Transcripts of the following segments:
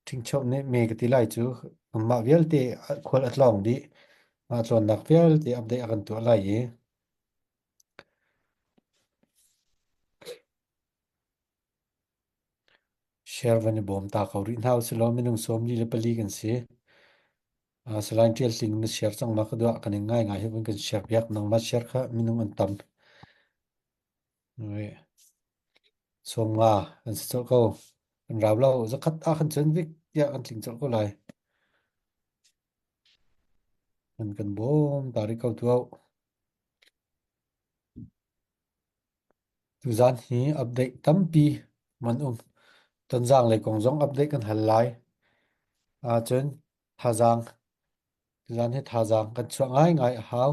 Ṭhingchoh nih me ka ti lai cu mah vialte khual a tlawng dih. Mah tlawnnak vialte update a kan tuah lai i share van i bawm ta ko rih hna usilaw minung 44 kan si. Salai Ṭial Tling na share cang ma ka duah kan in ngaingai hi vun kan share piak nangmah share kha minung an tam. 50 an si colh ko. Kan rau lo. Zakhat ah khan cun vik tiah kan tling colh ko lai. An kan bawm ta rih ko tuah. Tuzaan hi update tampi man um. Tonzang lei kong zong update kan hal lai. Ahcun thazaang tuzaan hi thazaang kan chuah ngaingai a hau.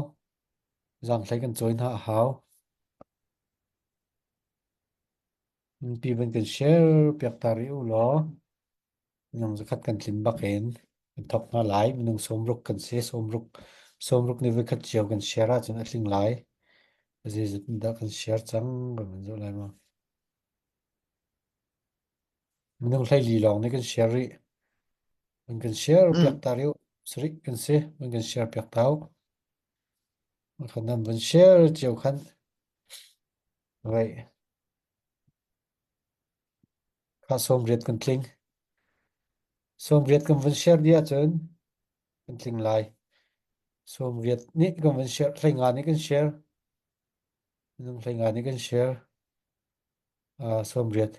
Zaanghlei kan cawi hna a hau. Pi van kan share piak ta rih u law minung zakhat kan tlin bak in kan thawk hna lai. Minung 60 kan si. 60 60 nih voikhat cio kan share ahcun a tling lai. Zeizat in dah kan share cang kan van zoh lai ma. Minung 14 lawng nih kan share rih. Van kan share piak ta rih u. Sarih kan si. Van kan share piak ta u. Khan nan van share cio khan Right. Kha 80 kan tling. 80 kan van share dih ahcun kan tling lai. 80 nih kan van share, 15 nih kan share. Minung 15 nih kan share. 80.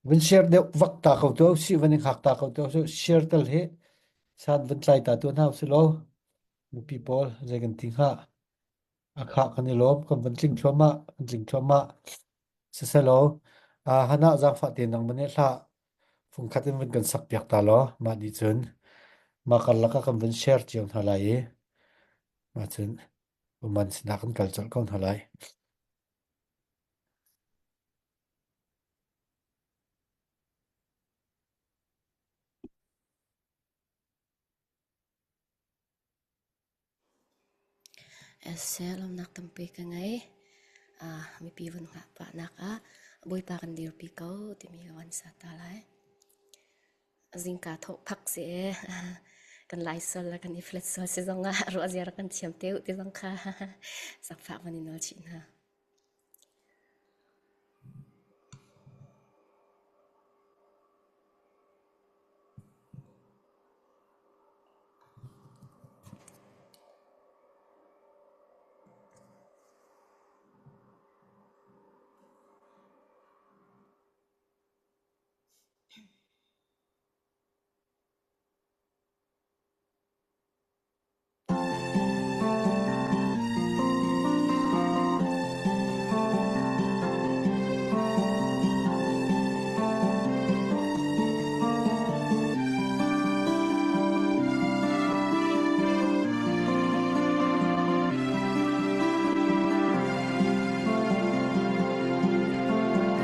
Van share deuh vak ta ko tu si van in hak ta ko tu si share tal hi san van tlai ta tu hna si lo. Mipi pawl zei kan ti hnga. A khah kan i lawm, kan van tling thluahmah, kan tling thluahmah. Siselaw, hanah zaangfah te nang van i hlah fungkhat in van kan sak piak ta law, mah nih cun mah karlak ah kan van share cio hna lai i mah cun uman sinah kan kal colh ko hna lai. Lawmnak tampi ka ngei. Mipi vun hngah pahnak ah Bawipa kan dirpi ko timi ka van sa ta lai. Zingka thawh phak si ee. Kan lai sual le kan i flet sual si zong ah ruah ziar kan thiam te u ti zong kha zakfah van i nawl chih hna.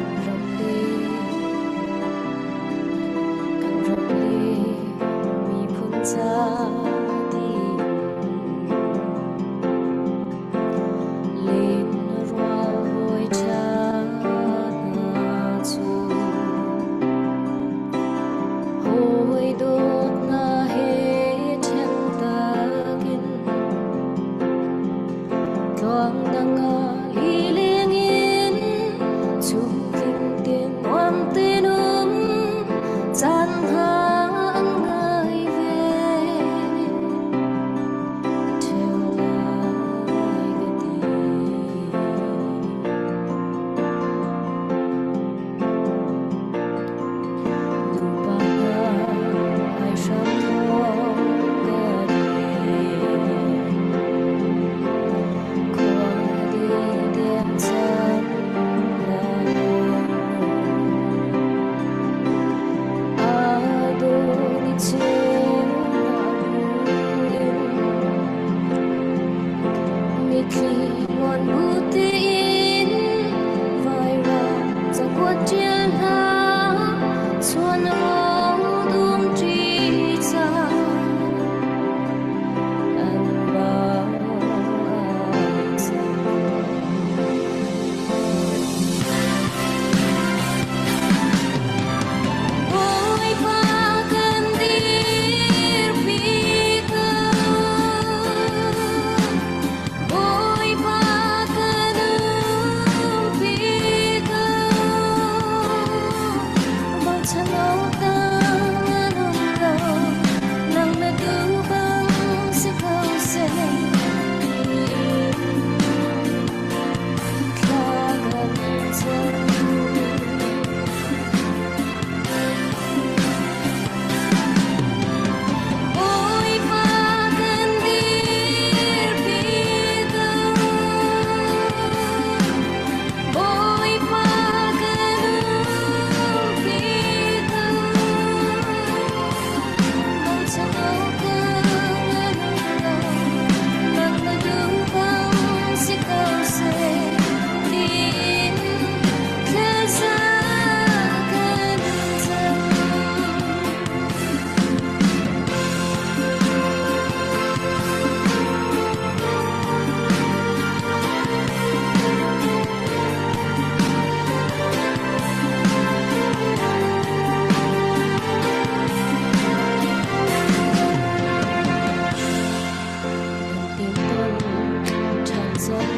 Kan ram le kan ram le miphun ca tiin len rual hawi ṭha hna cu hawi dawt hna he ṭhen takin Tluang dang ah lileng in chungtling te nuam te num caan hna an ngai ve ṭheo lai ka ti. Nupa hna ai hram thawng ka rel. Khua di deng cang lai. awk dang an um lo. Nang na duh bang si ko seh tiin thla kan cam. Bawipa kan dirpi ko. Bawipa kan umpi ko. Bochan awk dang an um lo. Nang na duh bang si ko seh tiin thlasa kan cam. Kan tinton ṭhan cang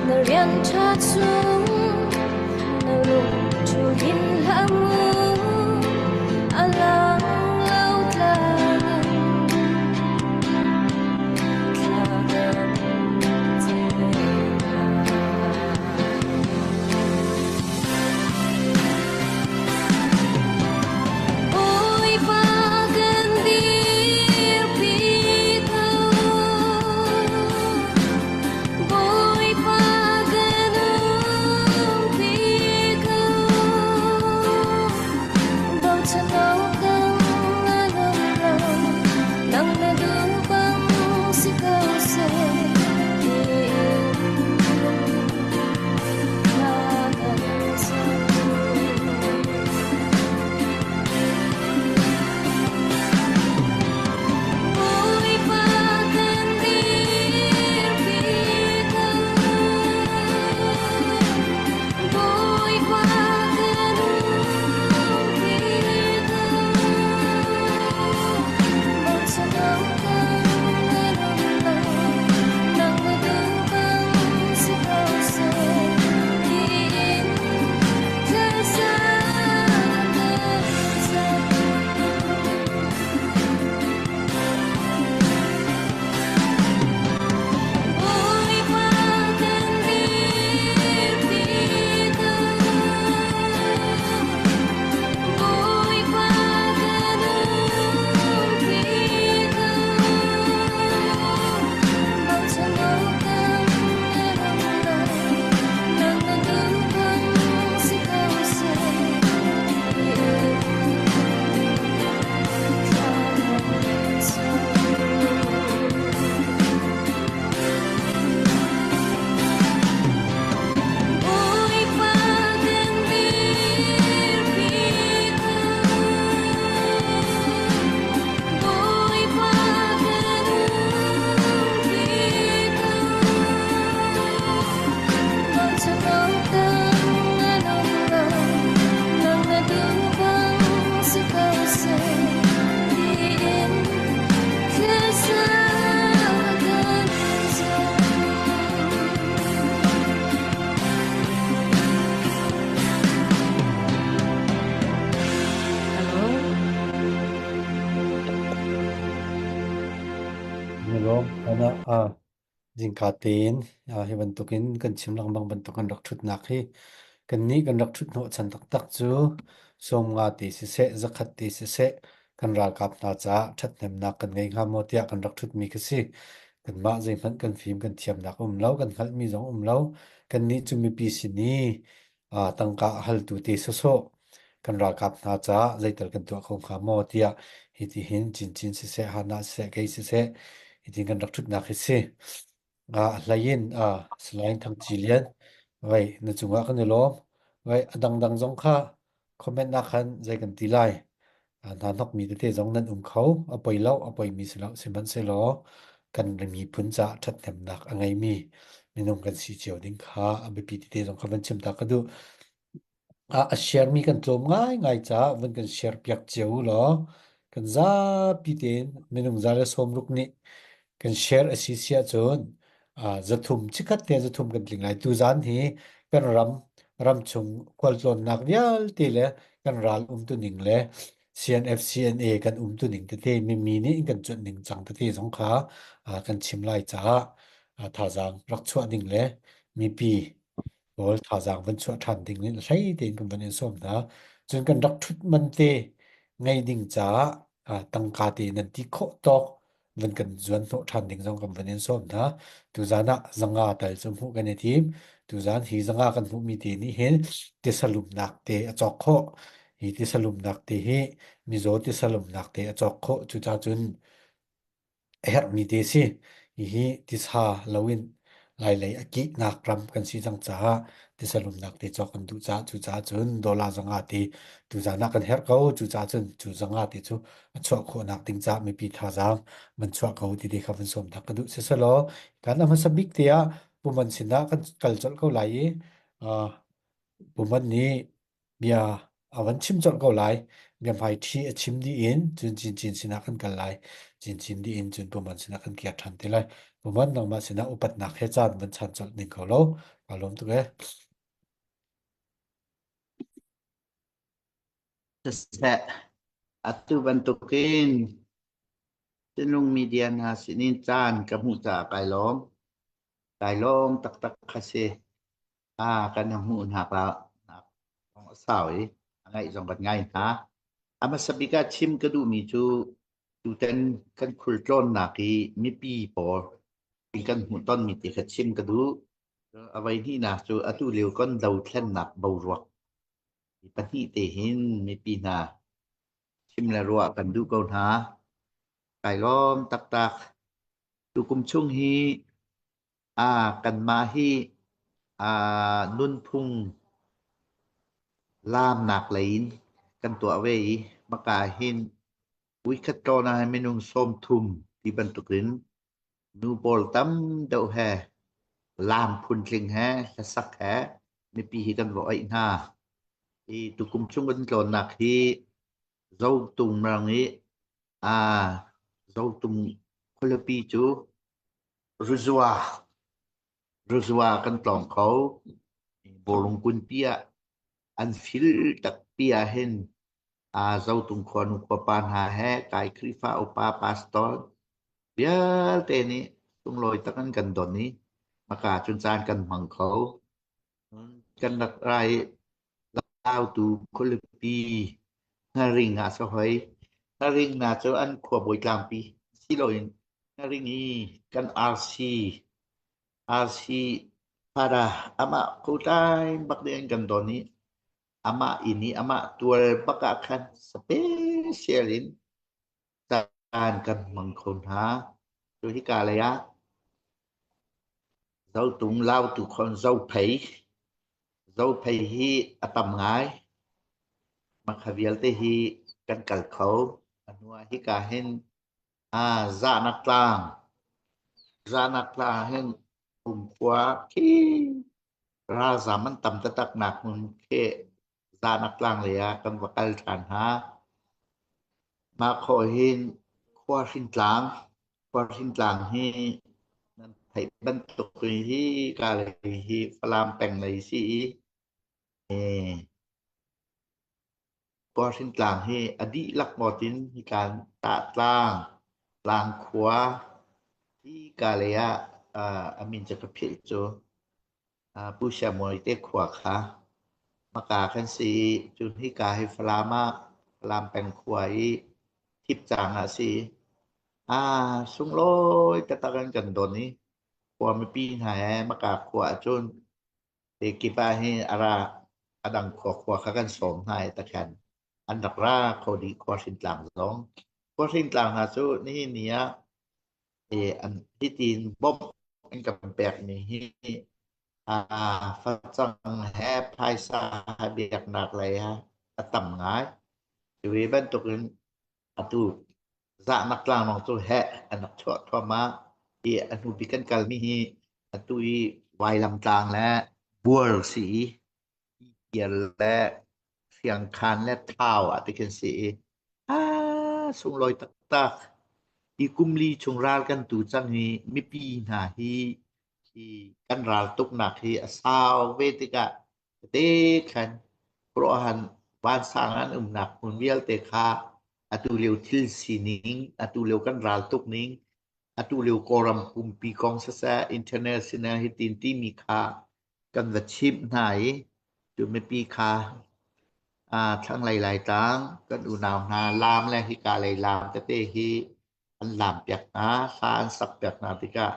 Na rian ṭha chung na lungṭhu hin hlah mu a lang lo tlang in thla kan cem lai. Bawipa kan dirpi ko. Bawipa kan umpi ko. Bochan awk dang an um lo. Nang na duh bang si ko seh tiin thla kan cam. Bawipa kan dirpi ko. Bawipa kan umpi ko. Bochan awk dang an um lo. Nang na duh bang si ko seh tiin thlasa kan cam. Bawipa kan dirpi ko. Bawipa kan umpi ko. Bochan awk dang an um lo. Nang na duh bang si ko seh tiin thla kan cam. Bawipa kan dirpi ko. Bawipa kan umpi ko. Bochan awk dang an um lo. Nang na duh bang si ko seh tiin thlasa kan cam. Hello. Na lawm ana a zingka tein hi bantukin kan chim lengmang bantukin rak ṭhutnak hi kannih kan rak ṭhut hnawhchan taktak cu 50 te siseh, 100 te siseh kan ralkap hna caah ṭhathnemnak kan ngei hnga maw tiah kan rak ṭhutmi khi si. Kanmah zeihmanh kan fim kan thiamnak um lo, kan hngalhmi zong um lo. Kannih cu mipi sin i tangka a haltu te sawsawh kan ralkap hna caah zeital kan tuah kho hnga maw tiah hiti hin Cincin siseh, Hana siseh, kei siseh hitin kan rak ṭhutnak hi si. A hlei in Salai Thang Ci Lian vei na cungah kan i lawm. Vei a dangdang zong kha comment ah khan zei kan ti lai. Hna hnokmi tete zong nan um kho. A poi lo, a poimi si lo. Sihmanhsehlaw kan miphun caah ṭhathnemnak a ngeimi minung kan si cio ding kha a biapi tete zong kha van chim ta ka duh. A share mi kan tlawm ngaingai caah van kan share piak cio u law kan zapi tein minung 160 nih kan share a si si ahcun 300 chikkhat te 300 kan tling lai. Tuzaan hi kan ram ramchung khualtlawnnak vialte le kan ral umtuning le CNF CNA kan umtuning tete mimi nih in kan cuanh ning cang tete zong kha kan chim lai caah thazaang rak chuah ding le mipi pawl thazaang van chuah ṭhan ding in hlei tein kan van in sawm hna. Cun kan rak ṭhut man te ngei ding caah tangka te nan ti khawh tawk van kan zuan hnawh ṭhan ding zong kan van in sawm hna. Tuzaan ah 500 tal cu hmuh kan i tim. Tuzaan hi 500 kan hmuhmi te nih hin tisalumnak te a cawk khawh. Hi tisalumnak te hi mizaw tisalumnak te a cawk khawh. Cucaah cun a herhmi te si. Hihi tisa loin Lailei a kihnak ram kan si cang caah tisa lumnak te cawk kan duh caah cucaah cun dollar 500 te tuzaan ah kan herh ko. Cucaah cun cu 500 te cu a chuah khawhnak ding caah mipi thazaang man chuah ko ti te kha van sawm tak ka duh. Siselaw kan a hmasa bik te ah Puman sinah kan kal colh ko lai i uh, Puman nih bia a van chim colh ko lai. Biahmaiṭhi a chim dih in cun Cincin sinah kan kal lai. Cincin dih in cun Puman sinah kan kir ṭhan te lai. Puman nangmah sinah upatnak he caan van chan colh ning ko lo. Kaa lawm tuk ee. Siseh, atu bantukin Sinlung media hna sinin caan ka hmuh caah kai lawm. Kai lawm taktak kha si. Kan hmuh hna nak a sau i a ngaih zong kan ngai hna. A hmasa bik ah chim ka duhmi cu tutan kan khualtlawnnak i mipi pawl kan hmuhtonmi ti kha chim ka duh. A voi hnihnak cu atu lio kan dothlennak boruak hi pahnih te hin mipi hna chim le ruah kan duh ko hna. Kai lawm taktak. Tukum chung hi Kanmah hi nunphung laamnak lei in kan tuah ve i hmaka ahhin uikhat tlawn ah minung 30 ti bantukin nu pawl tam deuh he laam phuntling he hlasak he mipi hi kan va oih hna. Hi tukum chung kan tlawnnak hi Zotung rang i Zotung khualipi cu Ruzua Ruzua kan tlawng kho. Bawlung kunpi ah an fil takpi ah hin Zotung khuanu khuapa hna he kai Khrihfa upa pastor vialte nih sunglawi tak an kan don i maka cun caan kan hmang kho. Kan rak ra i Lautu khualipi Hnaring ah a si hoi. Hnaring hna cu an khuabawi tlangpi siloin Hnaring i kan RC RC Fada amah kutlai bak ding an kan don i amah inn i amah tual bak ah khan special in caan kan hmang kho hna. Cu hika lei ah Zotung Lautu khon Zophei Zophei hi a tam ngai. Makha vialte hi kan kal kho. A hnu ah hika hin Zahnak tlang Zahnak tlang hin umkhua khi ralzam an tam taktak nak hmun khi Zahnak tlang lei ah kan va kal ṭhan hna. Mah khawh hin Khuahrin tlang Khuahrin tlang hi nan theih bantuk hi ka lei hi Falam peng lei si i Khuahrin tlang hi a dihlak ngawt in hika Tahtlang, Tlangkhua hika lei ah a min cu ka philh cu. Pu Siamuai te khua kha hmaka kan si i cun hika hi Falam ah Falam peng khua i Thipcang ah a si. Sunglawi taktak in kan don i khua mipi hna he hmaka khua ahcun te kip ah hin a ra a dang khua khua kha kan sawm hna i takhan an rak ra kho dih Khuahrintlang zong. Khuahrintlang hna cu nihin ni ah an hitin bawmh an kan pekmi hi facang he phaisa he biaknak lei he a tam ngai. Cu bantukin atu zahnak tlanglawng cu heh an rak chuah thluahmah i a hnu bik kan kalmi hi atu i Vailamtlang le buar si i Tial le Hriangkhan le Thau ah ti khin si i aa sunglawi taktak. Hi kum li chung ral kan tu cang hi mipi hna hi hi kan ral tuknak hi a sau ve tikah tete khan khuaruahhan vansang an umnak hmun vialte kha atu lio thil sining, atu lio kan ral tuk ning, atu lio Kawlram pumpi kong siseh, international hitin timi kha kan va chimh hna i cu mipi kha thlanglei Laitlang kan unau hna laam le hika lei laam tete hi an laam piak hna, hla an sak piak hna tikah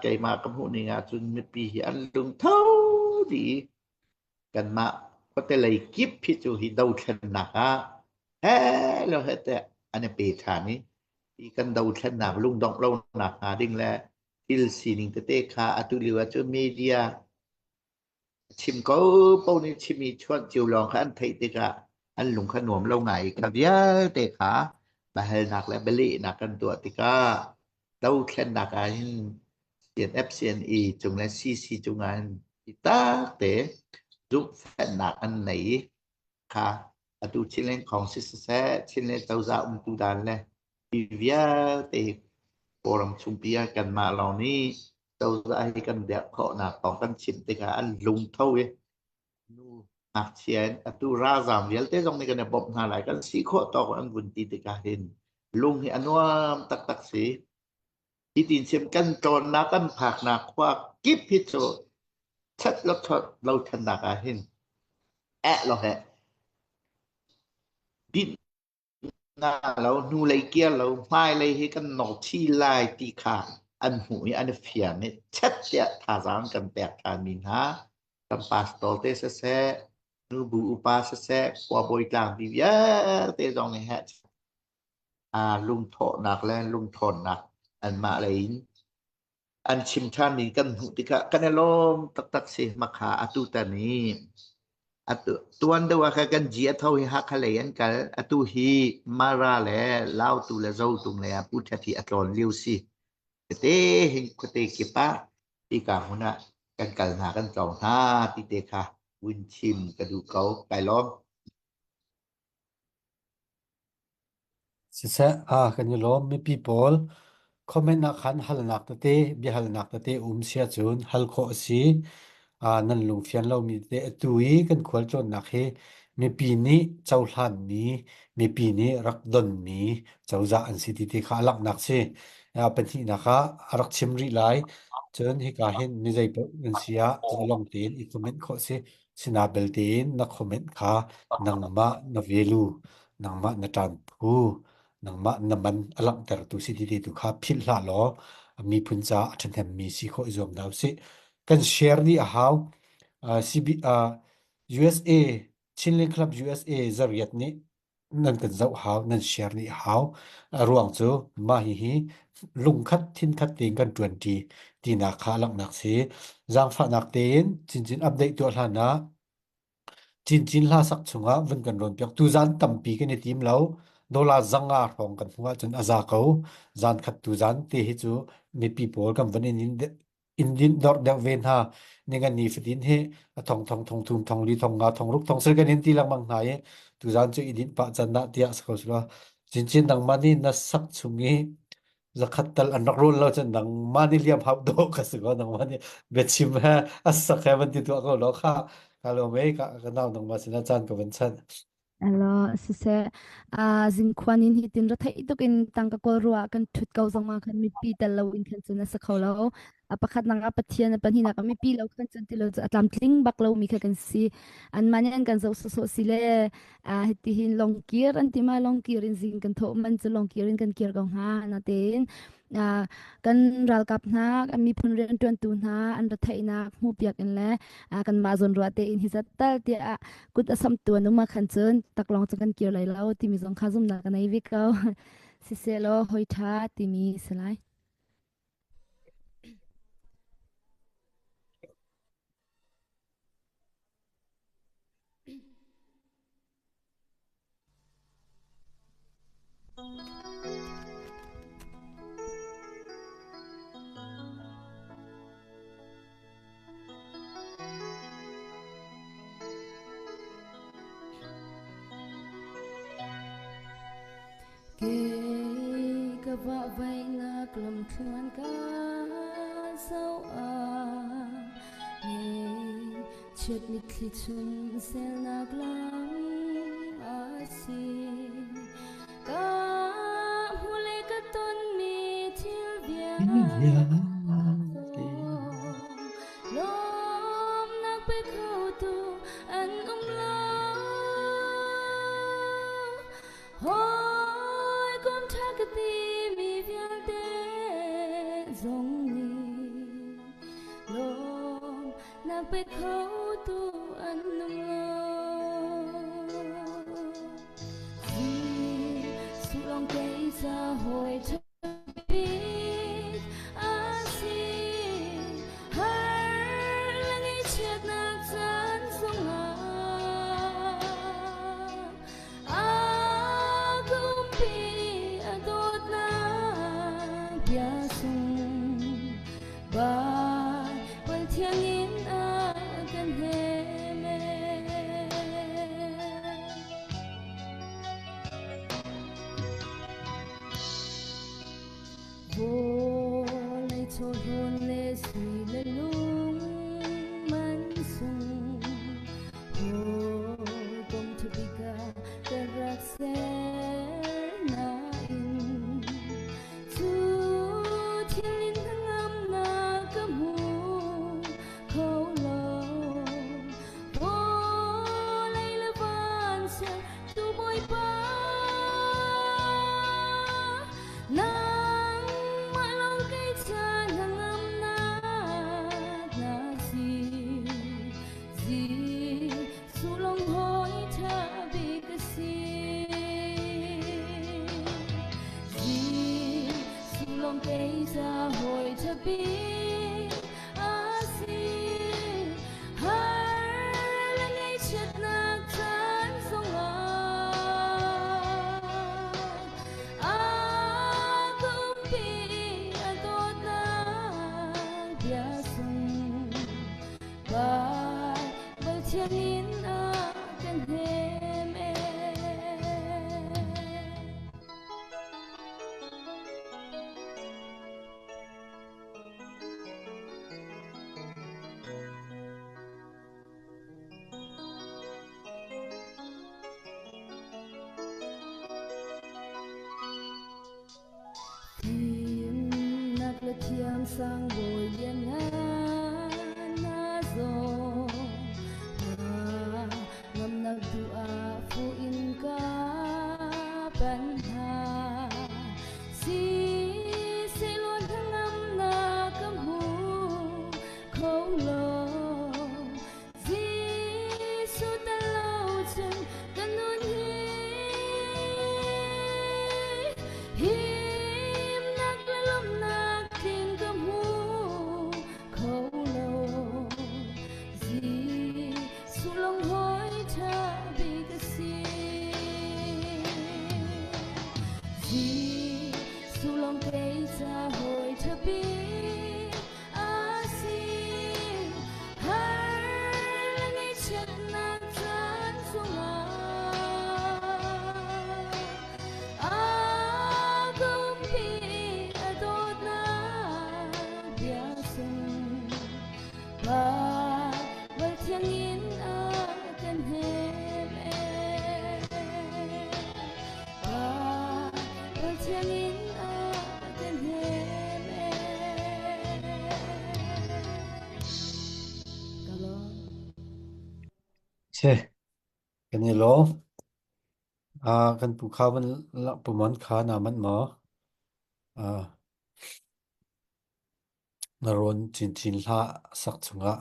keimah ka hmuh ning ahcun mipi hi an lungtho dih i kanmah khuate lei kip hi cu hi dothlennak ah he lo he teh an i pe ṭhan i hi kan dothlennak lungdongh lonak hnga ding le thil sining tete kha atu lio ahcun media chim ko po nih chim i chuan cio lawng kha an theih tikah an lung kha nuam lo ngai kha vialte kha biahalnak le bialehnak kan tuah tikah dothlennak ah hin CNF CNE cung le CC cung ah hin tak te zumhfehnak an nei kha atu Chinland Council siseh Chinland cozah umtu dan le hi vialte hi Kawlram chungpi ah kanmah lawng nih cozah hi kan dirh khawhnak kong kan chim tikah an lungtho i nu ngakchia in atu ralzaam vialte zong nih kan i bawmh hna lai kan si khawh tawk an vun ti tikah hin lung hi a nuam taktak si. Hi tin chim kan tlawnnak kan phaknak khua kip hi cu chat lo thot lo thannak ah hin eh lo he dinh na lo hnulei kir lo hmailei hi kan nok chi lai ti kha an hmuh i an i fiang i chet tiah thazaang kan pek ṭhanmi hna kan pastor te siseh nubu upa siseh khuabawi tlangpi vialte zong nih heh lungthawhnak le lungthawnnak anmah lei in an chim ṭhanmi kan hmuh tikah kan i lawm taktak si makha atu tan hi atu tuan deuh ah khan kan G a tho hi Hakha lei an kal atu hi Mara le Lautu le Zotung lei ah Pu Ṭhat hi a tlawn lio si tete hin khuate kip ah hika hmun ah kan kal hna kan tlawng hna ti te kha vun chim ka duh ko kai lawm. Siseh, kan i lawm. Mipi pawl comment ah khan halnak tete, biahalnak tete um sia cun hal khawh a si. Nan lungfian lomi tete atu i kan khualtlawnnak hi mipi nih cohlanmi, mipi nih rak donmi cozah an si ti ti kha a langhnak si. Pahnihnak ah a rak chim rih lai. Cun hika hin mi zei paoh nan si ah zalong tein i comment khawh a si. Sina belte in na comment kha nangmah na value, nangmah na ṭan phu, nangmah na man a langhtertu si ti tu kha philh hlah law miphun caah a ṭhahnemmi si khawh i zuam hna usih. Kan share dih a hau. CB, USA, Chinland Club USA zariat nih nan kan zoh hau, nan share nih hau. A ruang cu mah hihi lungkhat thinkhat tein kan ṭuanṭi tinak kha a langhnak si. Zaangfahnak tein cincin update tuah hlan ah cincin hla sak chungah vun kan rawn piak. Tuzan tampi kan i tim lo. Dollar zanga hrawng kan hmuh ahcun a za ko. Zan khat tuzan te hi cu mipi pawl kan van in in dinh dorh deuh ve hna. Ningan ni fatin hi a thong thong thong thum thong li thong nga thong ruk thong sel kan in ti lengmang hna i tuzan cu i dinh pah can dah tiah si ko sila. Cincin nangmah nih na sak chung i zakhat tal an rak rawl lo cun nangmah nih liam hau dawh ka si ko nangmah nih biachim he a sak he van ti tuah ko law kha ka lo mei ka ka nau nangmah sinah caan ka van chan. Alo, siseh, zingkhuan in hitin ra theih tuk in tangka kawl ruah kan thut ko zong ma khan mipi tel lo in khan cun a sa kho lo. A pakhat nak ah Pathian a pahnihnak ah mipi lo khan cun ti lo cu a tlamtling bak lo mi kha kan si. An mah nih an kan zoh sawsawh si le hiti hin longkir an ti ma longkir in zing kan thawh man cu longkir in kan kir ko hnga natein kan ralkap hna kan miphun rianṭuantu hna an ra theihnak hmuhpiak in le kanmah zawnruah tein hi zat tal tiah kut a samtu an um ah khan cun taklawng cu kan kir lai lo timi zong kha zumnak ka nei ve ko sisehlaw hoi ṭha timi si lai. Kei ka vahvaihnak lamthluan ka zoh ah Ngeihchiat mitthli chung selnak lam a si. Ka hmu le ka tonmi thil vialte Lawmnak pe khotu an um lo. Hawikom ṭha ka timi vialte zong nih lawmnak pe khotu an um lo. Jesuh lawng kei ca hawi ṭha bik a si. Har le ngaihchiatnak caan zongah A ka umpi a dawtnak bia sung Baibal thiangin a kan hnem Vawlei chawhlawn le sui le lung man sung Hawikom ṭhabik ah ka rak ser nain cu thil in hnangamnak ka hmu kho lo. Vawlei le van ser tu Bawipa nangmah lawng kei ca hnangamnak na si. Jesuh lawng hawi ṭha bik a si. Jesuh lawng kei ca hawi ṭha bik a si. Har le ngaihchiatnak caan zongah a ka umpi i a dawtnak bia sung Baibal thiangin a kan hnem ee. Fimnak le thiamsang bawi lianngan na zawng hna ngamnak duh ah fuh in ka pan hna si sehlaw hnangamnak ka hmu kho lo Jesuh tel lo cun ka nun hi himnak le lawmhnak tling ka hmu kho lo. Jesuh lawng hawi ṭha bik a si. Jesuh lawng kei ca hawi ṭha bik a si har le ngaihchiatnak caan chungah a ka umpi a dawtnak bia sung Baibal thiangin a kan hnem ee Baibal thiangin a kan hnem ee Ka lawm. Si, kan i lawm. Ah, kan pu kha van pumon kha na manh maw? Ah, na rawn chinchin hlah sak chungah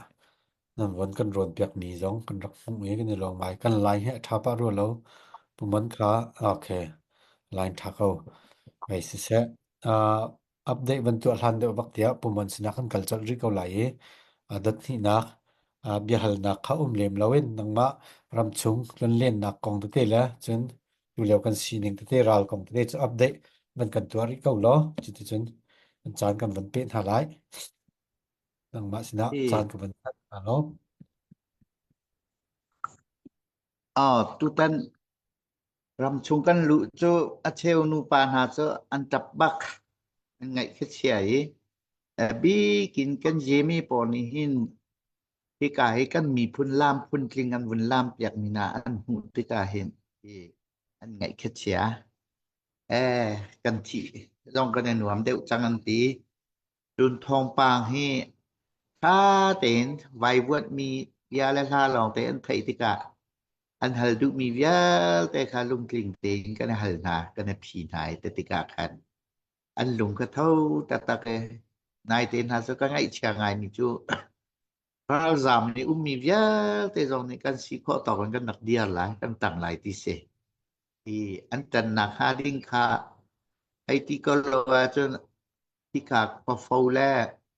nan von kan rawn piakmi zong kan rak hmuh i kan i lawm ngai. Kan line hi a ṭha pah rua lo. Pumon kha okay, line ṭha ko. Hei siseh. Uh, update van tuah hlan deuh bak tiah pumon sinah kan kal colh rih ko lai i dot hnihnak biahalnak kha um lem loin nangmah ramchung tlonlennak kong tete le cun tulio kan sining tete ral kong tete cu update van kan tuah rih ko law cuticun kan caan kan van peh hna lai nangmah sinah caan ka van pek hna law Tutan Ramchung kan luh cu a cheu nupa hna cu an ṭap bak. An ngaih khi chia i a bik in kan Jemi pawl nih hin hika hi kan miphun laam phuntling an vun laam piakmi hna an hmuh tikah hin hi an ngaih khi chia. Eh, kan thih zong kan i nuam deuh cang an ti. Cun thawngpang hi ṭha tein vaivuanhmi bia le hla lawngte an theih tikah an hal duhmi vialte kha lungtling tein kan i hal hna, kan i phi hna i tikah khan an lung kha tho taktak i naite hna cu ka ngaihchia ngaimi cu ralzaam nih ummi vialte zong nih kan si khawh tawk in kan rak dir lai, kan tang lai ti si. Hi an ṭannak hnga ding kha hei ti ko lo ahcun hika khuafo le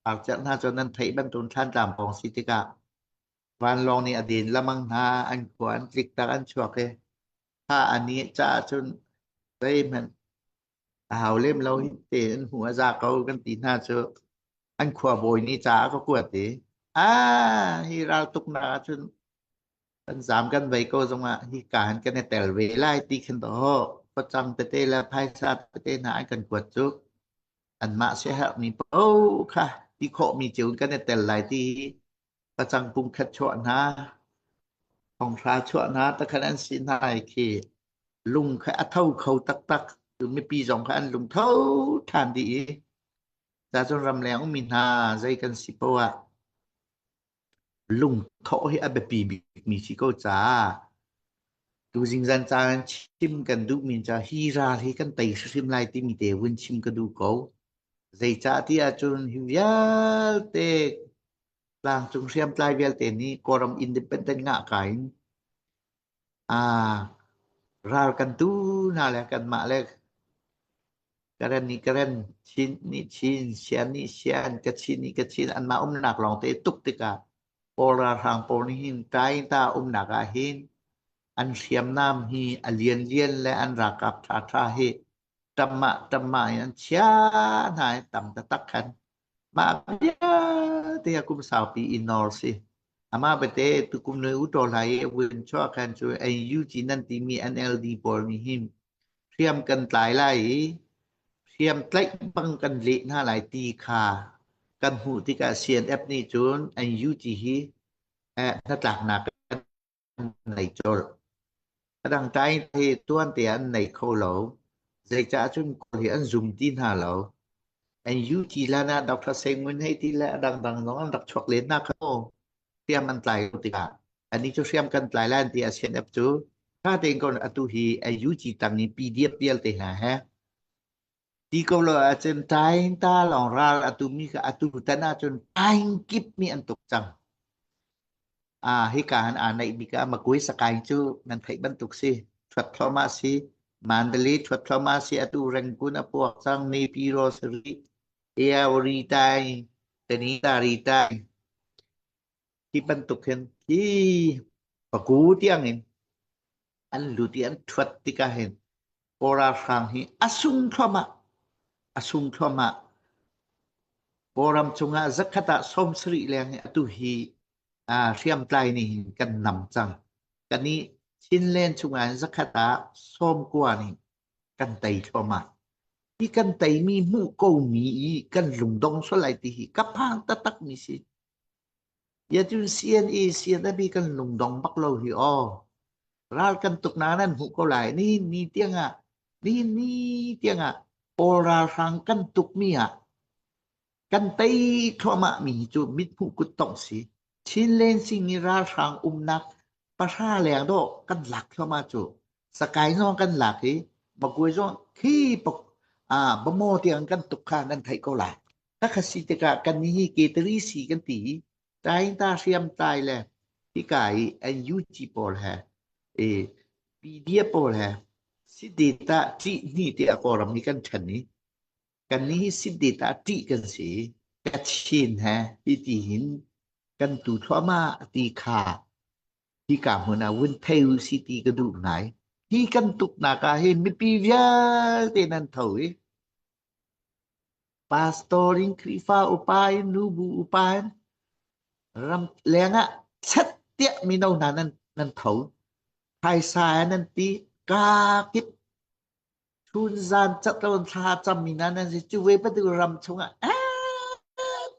arcerh hna cu nan theih bantuk Thlantlang pawng si tikah vanlawng nih a den lamang hna, an khua an tlik tak an chuak i kha a ni caah cun zeihmanh a hau lem lo hi te an hmu a za ko kan ti hna cu an khua bawi nih ca a ka kuat i ah hi raltuknak ahcun kan zaam kan vei ko zongah hi ka han kan i tel ve lai ti khin to facang tete le phaisa tete hna an kan kuat cu anmah siaherhmi paoh kha ti khawhmi cio in kan i tel lai ti facang pung khat chuah hna thonghra chuah hna takhan an si hna i khi lung kha a tho kho taktak mipi zong kha an lung tho ṭhan dih i cun ramleng ummi hna zei kan si poah ah Lungthawh hi a biapi bikmi si ko caah tuzing zan caan chim kan duhmi ca hi ral hi kan tei hrimhrim lai timi te vun chim ka duh ko. Zeicah ti ahcun hi vialte tlangcung hriamtlai vialte nih Kawlram independent ngah ka in aa ral kan tu hna le kanmah le Karen nih Karen, Chin nih Chin, Sian nih Sian, Kachin nih Kachin anmah umnak lawngte tuk tikah Kawl ralhrang pawl nih hin Tainta umnak ah hin an hriamnam hi a lianlian le an ralkap ṭhaṭha hi ṭammah ṭammah in an chia hna i tam taktak khan mah vialte ah kum saupi i nawr si. Amah bete tukum nui u ṭaw hlai i vun chuah khan cu NUG nan timi NLD pawl nih hin hriam kan tlai lai i hriam tlaih bang kan leh hna lai ti kha kan hmuh tikah CNF nih cun NUG hi eh, hnatlaknak kan nei colh. A dang tlai hi tuan te an nei kho lo. Zeicah cun Kawl hi an zum ti hna lo. NUG lan ah Dr. Sengmun hei ti le a dangdang zong an rak chuak len hna kha mu. Hriam an tlai lo tikah ani cu hriam kan tlai lai an ti ah CNF cu tha tein ko atu hi NUG tang i PDF vialte hna he ti ko lo ahcun tain ta lawng ral atu mi kha atu tan ahcun tain kip mi an tuk cang. Ah hika han aa naih bik ah Makui Sakaing cu nan theih bantuk si. Thuat thluahmah si. Mandalay thuat thluahmah si. Atu Rangoon a puak cang. Naypyidaw sari. Eawri tai. Tani tari tai. Hi bantuk hin hi paku tiang in an lut i an thuat tikah hin Kawl ralhrang hi a sung thluahmah. A sung thluahmah. Kawlram cungah zakhat ah 70 leng hi atu hi hriamtlai nih hin kan nam cang. Kan i Chinland chungah hin zakhat ah 90 nih kan tei thluahmah. Hi kan teimi hmuh komi i kan lungdong sual lai ti hi ka phang taktak mi si. Yatun CNA CNB kan lungdong bak lo hi aw. Ral kan tuk na nan hmuh ko lai. Nihin ni tiangah nihin ni tiangah Kawl ralhrang kan tuk mi ah kan tei thluahmah mi cu mithmuh kut tongh si. Chinland sing i ralhrang umnak pahra leng dawh kan lak thluahmah cu. Sakai zong kan lak i Magwe zong khi pok ah Bamo tiang kan tuk kha nan theih ko lai. Khakha si tikah kan nih hi ketari si kan ti i taingta hriamtlai le hika i NUG pawl he i PDF pawl he sideta ṭih hni tiah Kawlram nih kan ṭhen i kan nih hi sideta ṭih kan si i Kachin he hi ti hin kan tu thluahmah ti kha hika hmun ah vun thei u si ti ka duh ngai. Hi kan tuknak ah hin mipi vialte nan tho i Pastor in Khrihfa upa in nubu upa in ram leng ah chat tiah mino hna nan nan tho. Phaisa nan ti. Kaa kip chun zan cat lo in thla cam mi hna nan si. Cu ve bantuk ram chungah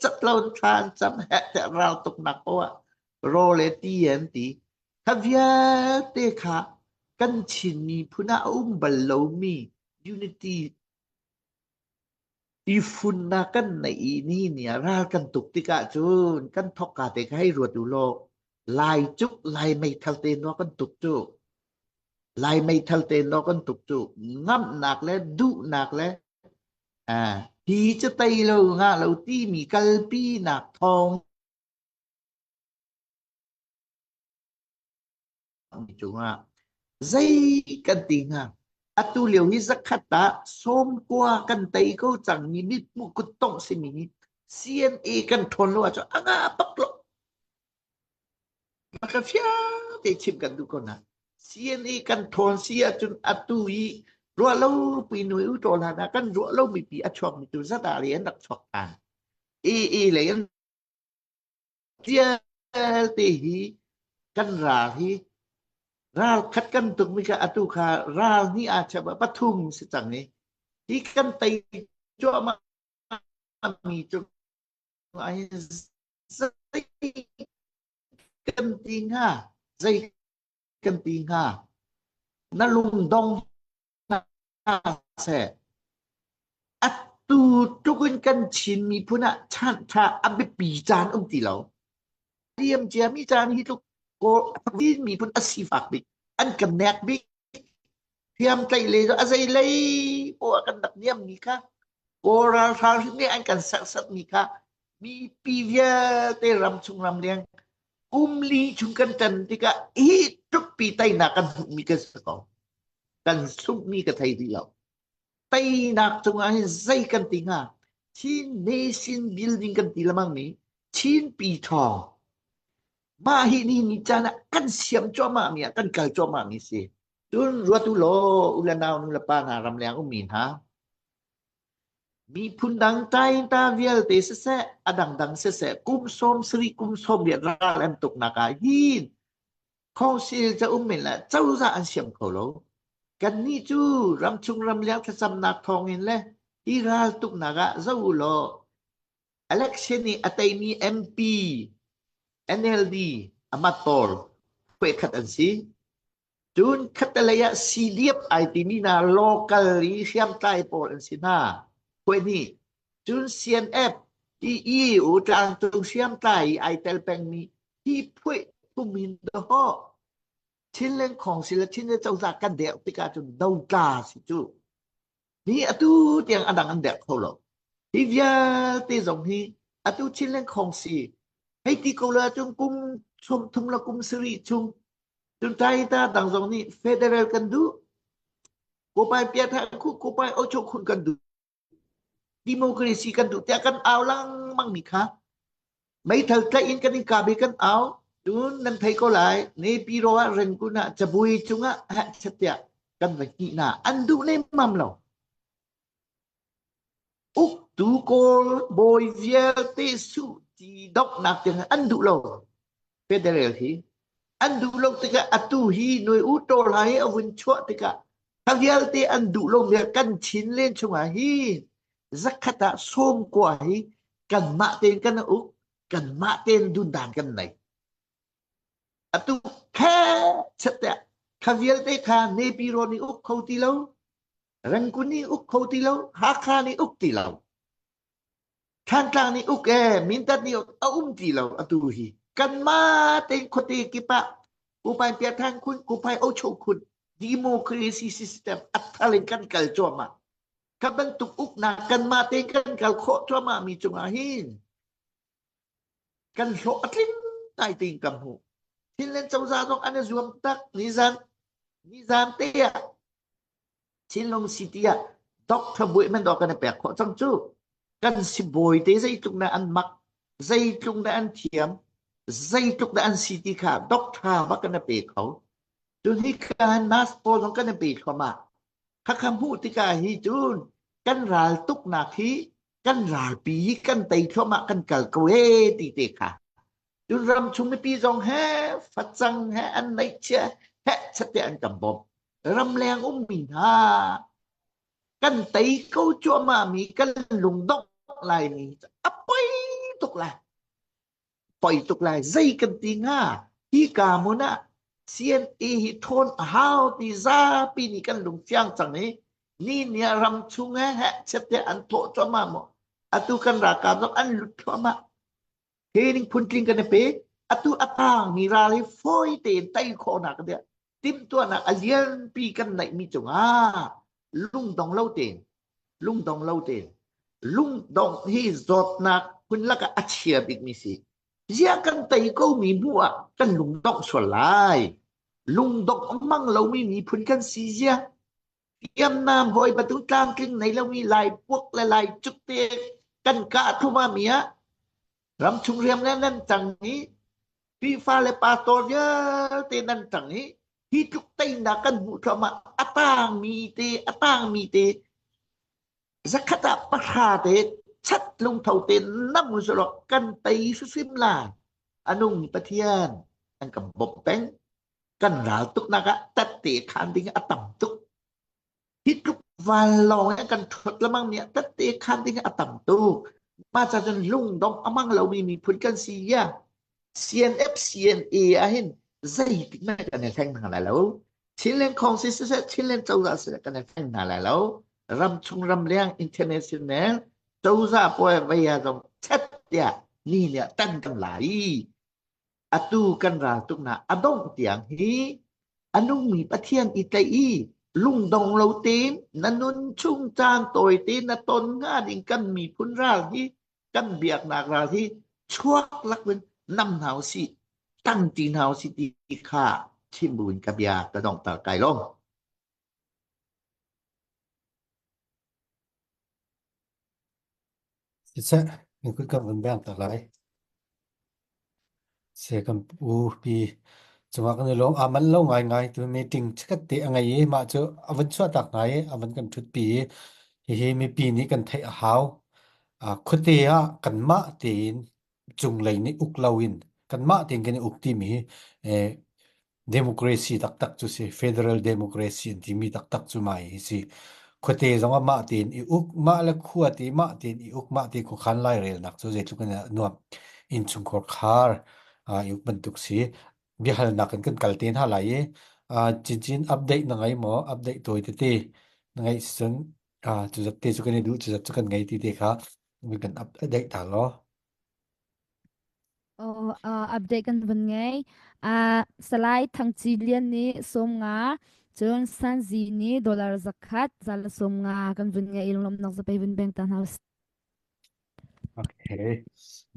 cat lo in thla an cam heh tiah ral tuknak poah rawl le ti an ti. Kha vialte kha kan Chin miphun ah a um bal lomi unity i funnak kan neih i ni ni ah ral kan tuk tikah cun kan thokka te kha hei ruat u law Lai cuk Lai meithal te naw kan tuk cu Lai meithal te naw kan tuk cu ngamhnak le duhnak le ah hi cu tei lo nga lo timi kalpinak thawng cungah zei kan ti hnga? Atu lio hi zakhat ah sawmkua kan tei ko cangmi mithmuh kuttongh simi hi CNA kan ṭhawn lo ahcun a ngah bak lo. Maka fiang te chim kan duh ko na. CNA kan ṭhawn si ahcun atu i ruah lo pi nui u ṭawl hlan ah kan ruah lo mi pi a chuak mi tu zat ah le an rak chuak ṭhan. AA lei an Vialte hi kan ral hi ral khat kan tukmi kha atu kha ral hnih aa chap ah pathum si cang i hi kan tei cuahmah mi cung ah hin zei kan ti hnga zei kan ti hnga na lungdong hna seh. Atu tluk in kan Chin miphun ah chan ṭha a biapi caan um ti lo. Liam ciami caan hi tluk Kawl miphun a sifak bik, an kan nek bik. Thiam tlaih le a zei lei poah kan rak niam mi kha Kawl ralhrang hrim nih an kan serhsat mi kha mipi vialte ram chung ram leng kum li chung kan tan tikah hi tluk pi teinak kan hmuhmi kan si ko. Kan sumhmi ka thei rih lo. Teinak cungah hin zei kan ti hnga? Chin Nation Building kan ti lemang mi Chin Pi Thaw. Mah hi ni ni caan ah kan siam cuahmah mi ah kan kal cuahmah mi si. Cun ruat u law u le nau nu le pa hna ramleng ummi hna miphun dang tainta vialte siseh a dangdang siseh kum sawm sarih kum sawm riat ral an tuknak ah hin Council ca um men le cozah an siam kho lo. Kannih cu ramchung ramleng thlacamnak thawngin le hi ral tuknak ah zoh u law election i a teimi MP NLD amat pawl khat an si. Cun khattelei ah CDF ai timi hna local i hriamtlai pawl an si hna. Khuai hnih. Cun CNF EU tlangcung hriamtlai i ai tel pengmi hi phuih thum in dawh Chinland Council le Chinland cozah kan deuh tikah cun dotla si cu. Hi atu tiang a dang an deuh kho lo. Hi vialte zong hi atu Chinland Council hei ti ko la cun kum sum thum la kum sarih chung cun tai ta dang zong nih federal kan duh kopai pia tha khu kopai ocho khun kan duh democracy kan duh tiah kan au lengmang mi kha meithal tlaih in kan in kah bi kan au cun nan thei ko lai Naypyidaw ah Rangoon ah cabui cungah heh chat tiah kan va hnih na an duh lemmam lo uktu kawl bawi vialte su ti donghnak tiang an duh lo federal hi an duh lo tikah atu hi noi u tawl hai a vun chuah tikah kha vialte an duh lo mi kan chin len chungah hi zakhat ah sawm kua hi kanmah tein kan uk kanmah tein dundan kan nei atu kha chat kha vialte kha Naypyidaw nih uk kho ti lo Rangoon nih uk kho ti lo Hakha nih uk ti lo Thantlang nih uk e Mindat nih a um ti lo atu hi kanmah tein khuate kip ah Kupai Piathan khun Kupai Ocho khun democracy system a thal in kan kal cuahmah kha bantuk uknak kanmah tein kan kal khawh cuahmah mi cungah hin kan hlawh a tling ngai tiin ka hmuh Chinland cozah zong an i zuam tak nizan nizan te ah Chinlung City ah Doctor Buai man dawh kan i pek khawh cang cu. Kan sibawi te zeitluk na an mak, zeitluk na an thiam, zeitluk na an si ti kha doctor bak kan i pe kho. Cun hi ka nurse pawl zong kan i pe thluahmah. Khakha hmuh tikah hi cun kan ral tuknak hi kan ralpi hi kan tei thluahmah kan kal ko e ti te kha. Cun ram chung mipi zong he facang he an neihchia he chate an kan bawmh. Ramleng ummi hna kan tei ko cuahmah mi kan lungdongh lai ni a poi tuk lai. Poi tuk lai. Zei kan ti hnga? Hi ka hmun ah CNA hi ṭhawn a hau ti zapi nih kan lung fiang cang i ni ni ah ram chung he heh chet te an thawh cuahmah maw? Atu kan ralkap zong an lut thluahmah. Training phuntling kan i pe. Atu a tangmi ral hi fawi tein tei khawhnak ding timhtuahnak a lianpi kan neihmi cungah lungdong lo tein lungdong lo tein lungdong hi zawtnak phun lakah a chia bikmi si. Ziah kan tei komi hnu ah kan lungdongh sual lai. Lungdongh a hmang lomi miphun kan si zia. Hriamnam hawi bantuk tlamtling nei lomi Lai puak le Lai cuk te kan kah thuma mi ah ramchung riam le nan cang i Khrihfa le pastor vialte nan cang i hi tluk teinak kan hmuh thluahmah a tangmi te a tangmi te zakhat ah pahra te chat lungtho te nam usulaw kan tei hrimhrim lai anung Pathian an kan bawmh peng kan ral tuknak ah tette khan ding a tam tuk. Hi tluk vanlawng in kan ṭhuat lemang mi ah tette khan ding a tam tuk. Mah ca cun lungdong a hmang lomi miphun kan si ya. CNF CNA ah hin zeitik hmanh kan i thleng hna lai lo. Chinland Council siseh, Chinland cozah siseh kan i thleng hna lai lo. Ramchung ramleng international cozah pawl vei ah zong chet tiah ni nih tan kan lai. Atu kan raltuknak a dongh tiang hi a nungmi Pathian i tlaih i lungdong lo tein na nun chung caan tawite na ton hnga ding kan miphun ral hi kan biaknak ral hi chuak lak in nam hna usih tang ti hna usih ti kha chim buin ka bia ka donghter kai lawm. Siseh, na kut kan vun beng ta lai. Se kan pu pi cungah kan i lawm. Aa manh lo ngaingai tu meeting chikkhat te a ngei i mah cu a vun chuah tak hna i a vun kan ṭhut pi i hihi mipi nih kan theih a hau. Khuate ah kanmah tein cunglei nih uk loin kanmah tein kan i uk timi hi eh, democracy taktak cu si federal democracy an timi taktak cu mah hi si khuate zong ah mah tein i uk mah le khua te mah tein i uk mah te khuakhan lairelnak cu zeitluk in a nuam innchungkhar khar i uk bantuk si biahalnak in kan kal te hna lai i cincin update na ngei maw update tawi tete na ngeih cun cu zat te cu kan i duh cu zat cu kan ngei ti te kha kan update ta law Oh, uh, update kan vun ngei. Uh, Salai Thangci Lian nih 50, cun Sanzi nih dollar 100, zala 50 kan vun ngei lunglawmhnak zapei vun beng ta hna usih. Okay.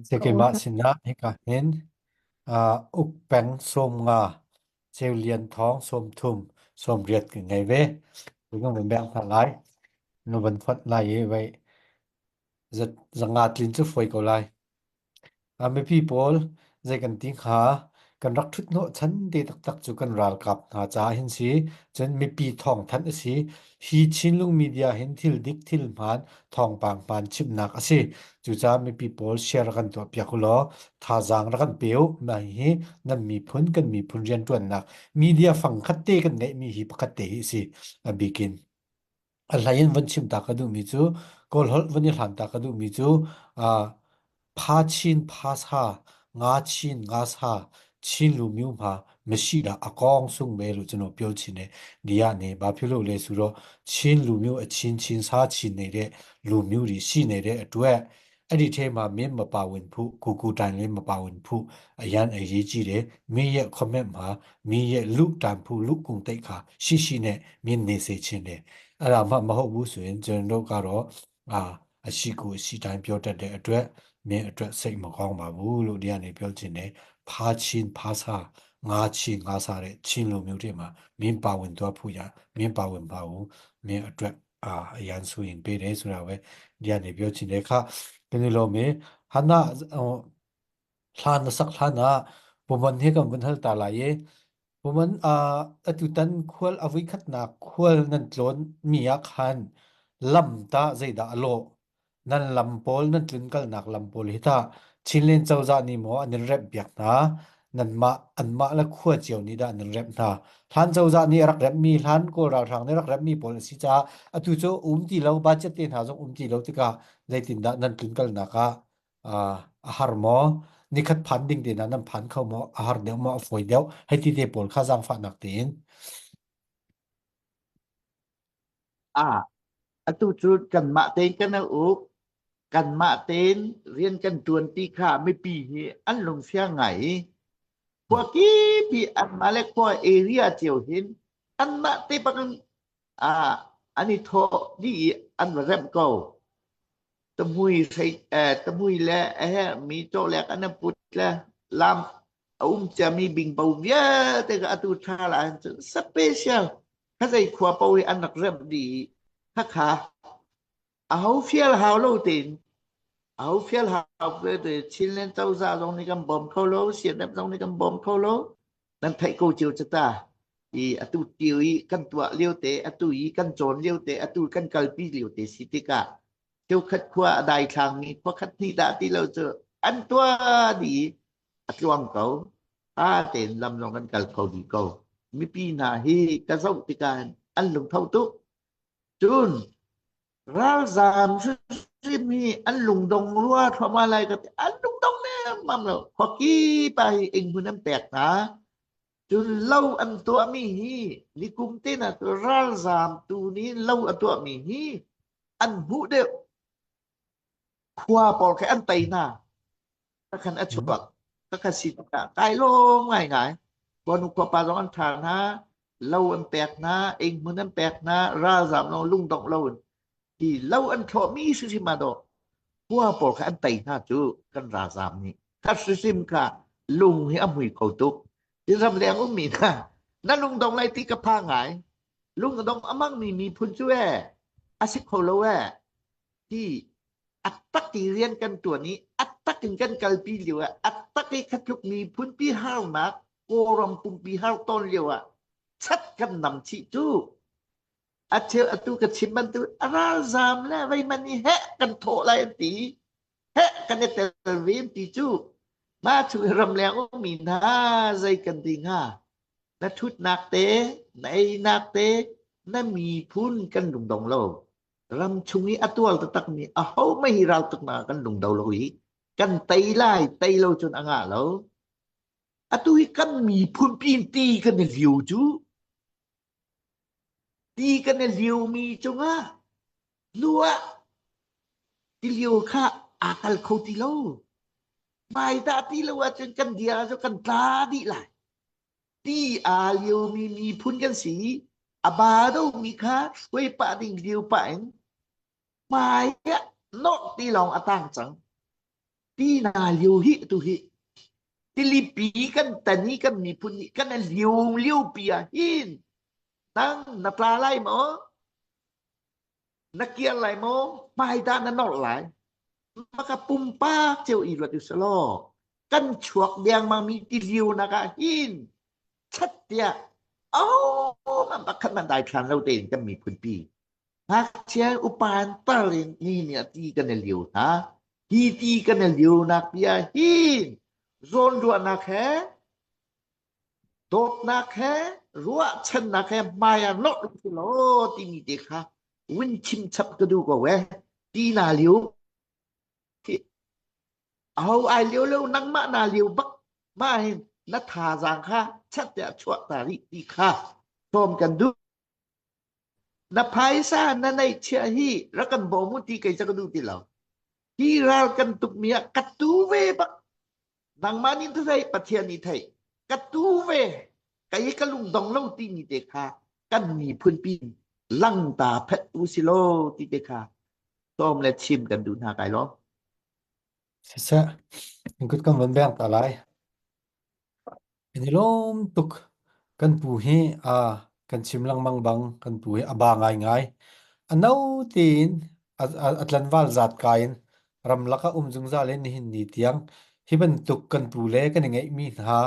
Se keimah sinah hika hin uh, uk peng 50 ceu lian thong 30 80 kan ngei ve. Kan vun beng hna lai. Nu van fonh lai i vei 500 tlin cu fawi ko lai. A mipi pawl zei kan ti hnga? Kan rak ṭhut hnawhchan te taktak cu kan ralkap hna caah hin si. Cun mipi thawngthanh a si. Hi Chinlung media hin thil dik thil hmaan thawngpang hmaan chimnak a si. Cucaah mipi pawl share rak kan tuahpiak u law thazaang rak kan pe u. Mah hihi nan miphun kan miphun rianṭuannak media fangkhat te kan ngeihmi hi pakhat te hi a si. A bik in A hlei in von chim ta ka duhmi cu Kawlholh von i hlan ta ka duhmi cu uh, pha chin pha sa nga chin nga sa chin lu myu ma masi da a kong sung me lu chuno pyo chin ne dia ne ba phu lo le su ro chin lu myu a chin chin sa chin nei de lu myu ri si nei de atwe အဲ့ဒီထဲမှာမင်းမပါဝင်ဖို့ကိုကိုတိုင်လည်းမပါဝင်ဖို့အရန်အရေးကြီးတယ်မင်းရဲ့ comment မှာမင်းရဲ့လူတန်ဖို့လူကုံတိတ်ခါရှိရှိနဲ့မင်းနေစေချင်တယ်အဲ့ဒါမှမဟုတ်ဘူးဆိုရင်ကျွန်တော်တို့ကတော့အာအရှိကိုအရှိတိုင်းပြောတတ်တဲ့အတွက်မင်းအတွက်စိတ်မကောင်းပါဘူးလို့ဒီကနေပြောချင်တယ်ဖာချင်းဖာစာငါချင်းငါစားတဲ့ချင်းလိုမျိုးတွေမှာမင်းပါဝင်သွားဖို့ရမင်းပါဝင်ပါဘူးမင်းအတွက်အာအရန်ဆိုရင်ပေးတယ်ဆိုတာပဲဒီကနေပြောချင်တဲ့အခါဒီလိုမျိုးဟာနာ Hlan na sak hlan ah puman he kan vun hal ta lai i puman uh, atutan khual a voikhatnak khual nan tlawn mi ah khan lam tah zeidah a lawh? Nan lam pawl nan tlunkalnak lam pawl hi tah Chinland cozah nih maw an in remhpiak hna? Nanmah anmah le khua cio nih dah nan remh hna? Hlan cozah nih a rak remhmi, hlan Kawl ralhrang nih rak remhmi pawl a si caah atu cu um ti lo, budget te hna zong um ti lo tikah zeitindah nan tlunkalnak ah uh, a har maw? Nikhat phan ding te hna nan phan kho maw? A har deuh maw? A fawi deuh? Hei ti te pawl kha zaangfahnak tein. Ah, atu cu kanmah tein kan uk, kanmah tein rian kan ṭuan ti kha mipi hi an lungfiang ngai i khua kip hi anmah le khua area cio hin anmah te bak in ah an i thawh dih i an va remh ko. Tamui hrei eh, tamui le a herhmi cawlek an put le lam a um ciami bingbo vialte kha atu ṭha la ahcun cun special kha zei khua paoh hi an rak remh dih i khakha aho fial hau lo tein aho fial hau te Chinland cozah zong nih kan bawm kho lo CNF zong nih kan bawm kho lo nan theih ko cio cu ta i atu tio i kan tuah lio te atu i kan cawn lio te atu kan kalpi lio te si tikah cheukhat khua a daithlangmi khua khat hnih dah ti lo cu an tuah dih i a tluang ko. A tein lam zong kan kal kho dih ko. Mipi hna hi ka zoh tikah an lungtho tuk. Cun ralzaam hrimhrim hi an lungdong rua thluahmah lai ka ti. An lungdong nemmam lo. Khuakip ah hi inn hmun an pek hna. Cun lo an tuahmi hi nikum te na ralzaam tu nih lo a tuahmi hi an hmuh deuh. Khua pawl khi an tei hna. Kakhan a chuak. Kakha si tikah kai lawm ngaingai. Khuanu khuapa zong an ṭha hna. Lo an pek hna, inn hmun an pek hna, ralzaam zong lungdongh lo in hi lo an thlawhmi hrimhrim ah dawh khua pawl kha an tei hna cu kan ralzaam nih. Kha hrimhrim kha lung hi a hmui kho tuk. Hi ramleng ummi hna na lungdong lai ti ka phang ngai. Lungdong a hmangmi miphun cu ee a si kho lo ee. Hi a tak i rian kan ṭuan i a tak in kan kalpi lio ah a tak i khatluk miphunpi harnak Kawlram pumpi har tawn lio ah chat kan nam chih cu a cheu atu ka chim bantuk a ralzaam le veiman i heh kan thawh lai an ti heh kan i tel ve an ti cu mah chung i ramleng ummi hna zei kan ti hnga na ṭhutnak te na einak te na miphun kan lungdong lo ram chung i a tual taktakmi ahohmanh hi raltuknak ah kan lungdo lo i kan tei lai tei lo cun a ngah lo atu hi kan miphun pin ti kan i liu cu ti kan i liumi cungah luah tilio kha aa kal kho ti lo hmai dah ti lo ahcun kan dia cu kan tla dih lai ti aa liomi miphun kan si i a ba domi kha hruai pah ding lio pah in hmai ah nawrh ti lawng a tang cang. Ti na lio hi tu hi tilipi kan tan i kan miphun nih kan lio lio pi ah hin nang na tla lai maw? Na kir lai maw? Hmai dah na nawrh lai? Maka pumpak cio i ruat usalaw kan chuak dengmang mi tilio nak ah hin chat tiah oh man pakhat man dai thlan lo tein kan miphun pi ngakchia upa tar in ni ni ti kan i lio hna hi ti kan i lio nak pi ah hin zawn ruahnak he Dawtnak he ruahchannak he hmai ah nolh u law timi te kha vun chim chap ka duh ko eh. Ti na liu. Aho ai liu lo nangmah na liu bak ma hin na thazaang kha chat tiah chuah ta rih ti kha sawm kan duh. Na phaisa na neihchiah hi rak kan bawm u ti kei ca ka duh ti lo. Hi ral kan tukmi ah ka tu ve bak. Nangmah nih na theih, Pathian nih theih. Ka tu ve. Kei ka lungdong lo timi te kha kan miphun pi langta phet u si law ti te kha sawm le chim kan duh hna kai lawm. Siseh, kut kan von beng ta lai. Kan i lawm tuk. Kan pu hi aa kan chim lengmang bang kan pu hi a ba ngaingai. A no tein a, a, a tlanval zat ka in ramlak ah um zungzal in nihin ni tiang hi bantuk kan pu le kan i ngeihmi hna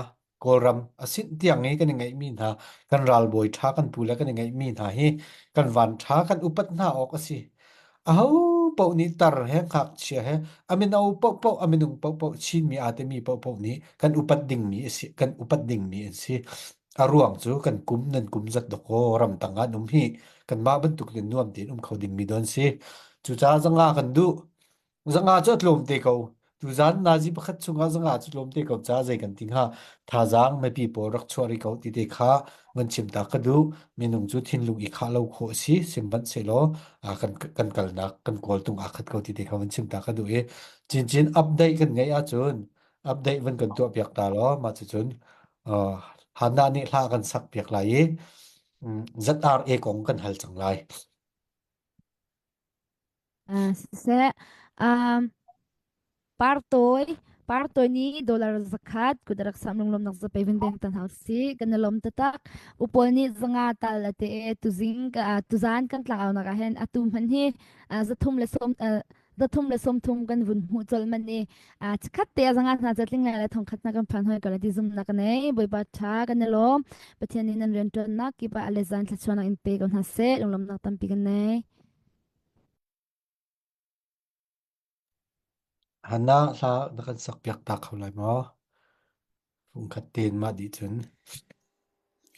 Kawlram a sinh tiang i kan i ngeihmi hna kan ralbawi ṭha kan pu le kan i ngeihmi hna hi kan van ṭha kan upat hna awk a si. Aho paoh nih tar he ngakchia he a mino paohpaoh a minung paohpaoh Chinmi aa timi paohpaoh nih kan upat dingmi a si kan upat dingmi an si. A ruang cu kan kum nan kum zat dawkaw ramtang ah an um hi kanmah bantuk in nuam tein um kho dingmi don si. Cucaah zanga kan duh. Zanga cu a tlawm te ko. Tuzan nazi pakhat chungah zanga cu tlawm te ko ca zei kan ti hnga. Thazaang mipi pawl rak chuah rih ko ti te kha van chim ta ka duh. Minung cu thinlung i khah lo khawh a si. Sihmanhsehlaw kan kan kalnak kan kawltung aa khat ko ti te kha van chim ta ka duh i cincin update kan ngeih ahcun update van kan tuah piak ta law mah cucun uh, Hannah nih hla kan sak piak lai i ZRA kong kan hal cang lai. Ah, siseh, um, Partoy, Partoy nih dollar zakhat kut rak sam lunglawm nak zapei vin beng tan hau si kan lom tatak upol nih zanga tal ate e tuzing ka tuzan kan tlang au nak ah hen atu hman hi zathum le som 330 kan vun hmuh colh man i chikhat te a zanga hna zatling lai le thongkhat na kan phan hoi ko la ti zum na ka nei boipa tha kan i lawm pathian nih nan rian tuannak kipa ale zan thlachuanak in pe ko hna seh lunglawmnak tampi kan nei Hana hla na kan sak piak ta kho lai maw? Fungkhat tein mah dih cun.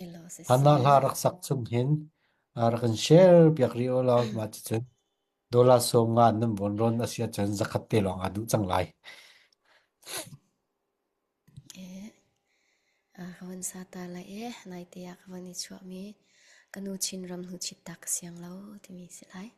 Elo Hana hla siseh. rak sak chung hin rak kan share piak rih u law mah cucun dollar sawm nga nan von rawn a si ahcun zakhat te lawng aa duh cang lai. Eh, ka van sa ta lai eh, naite ah ka van i chuahmi ka nu Chinram hnu chit ta ka siang lo timi si lai.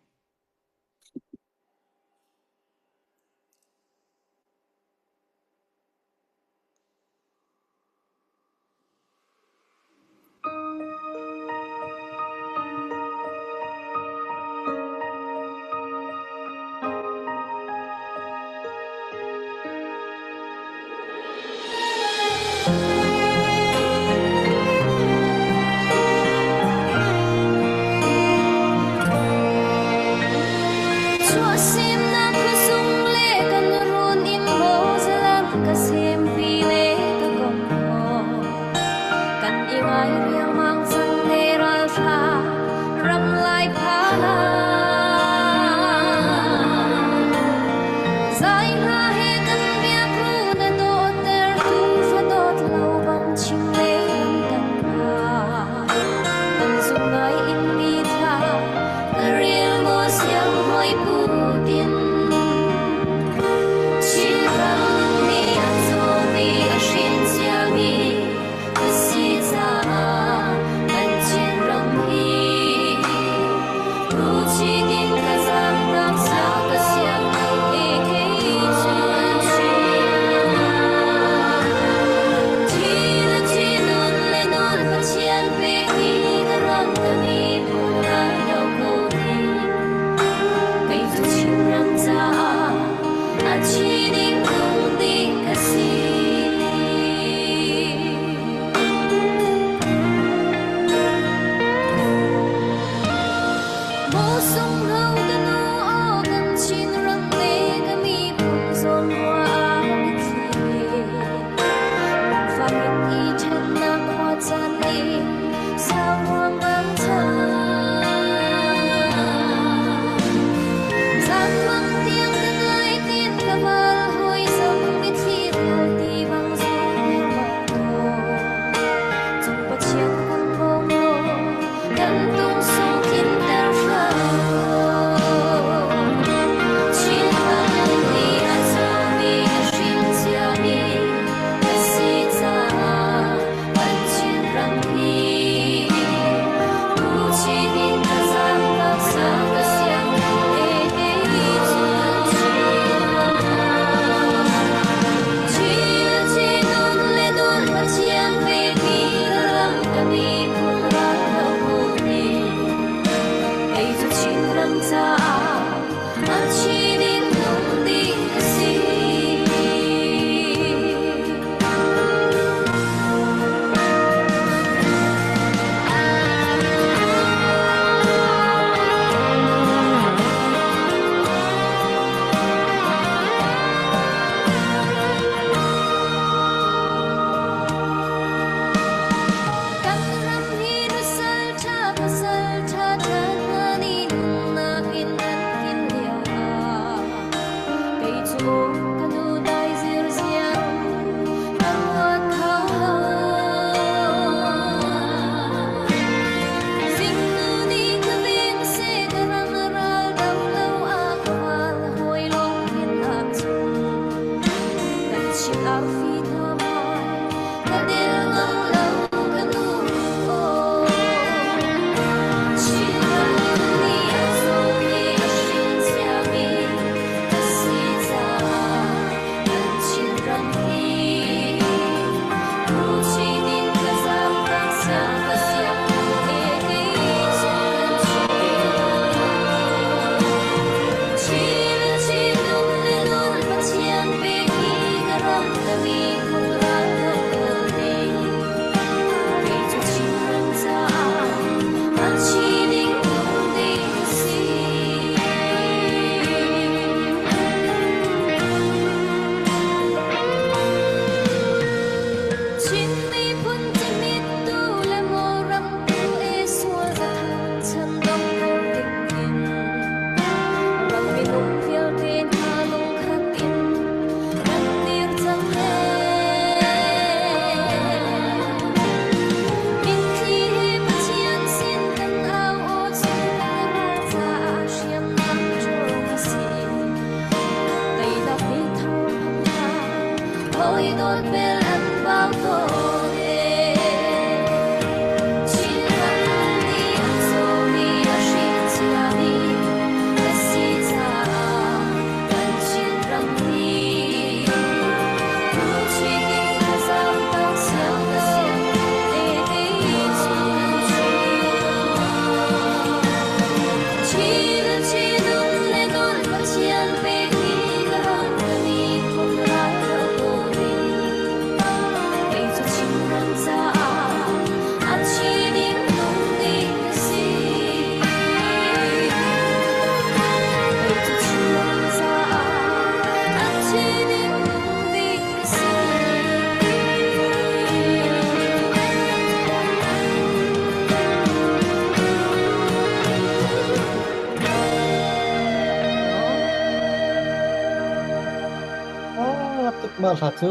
mah hla cu.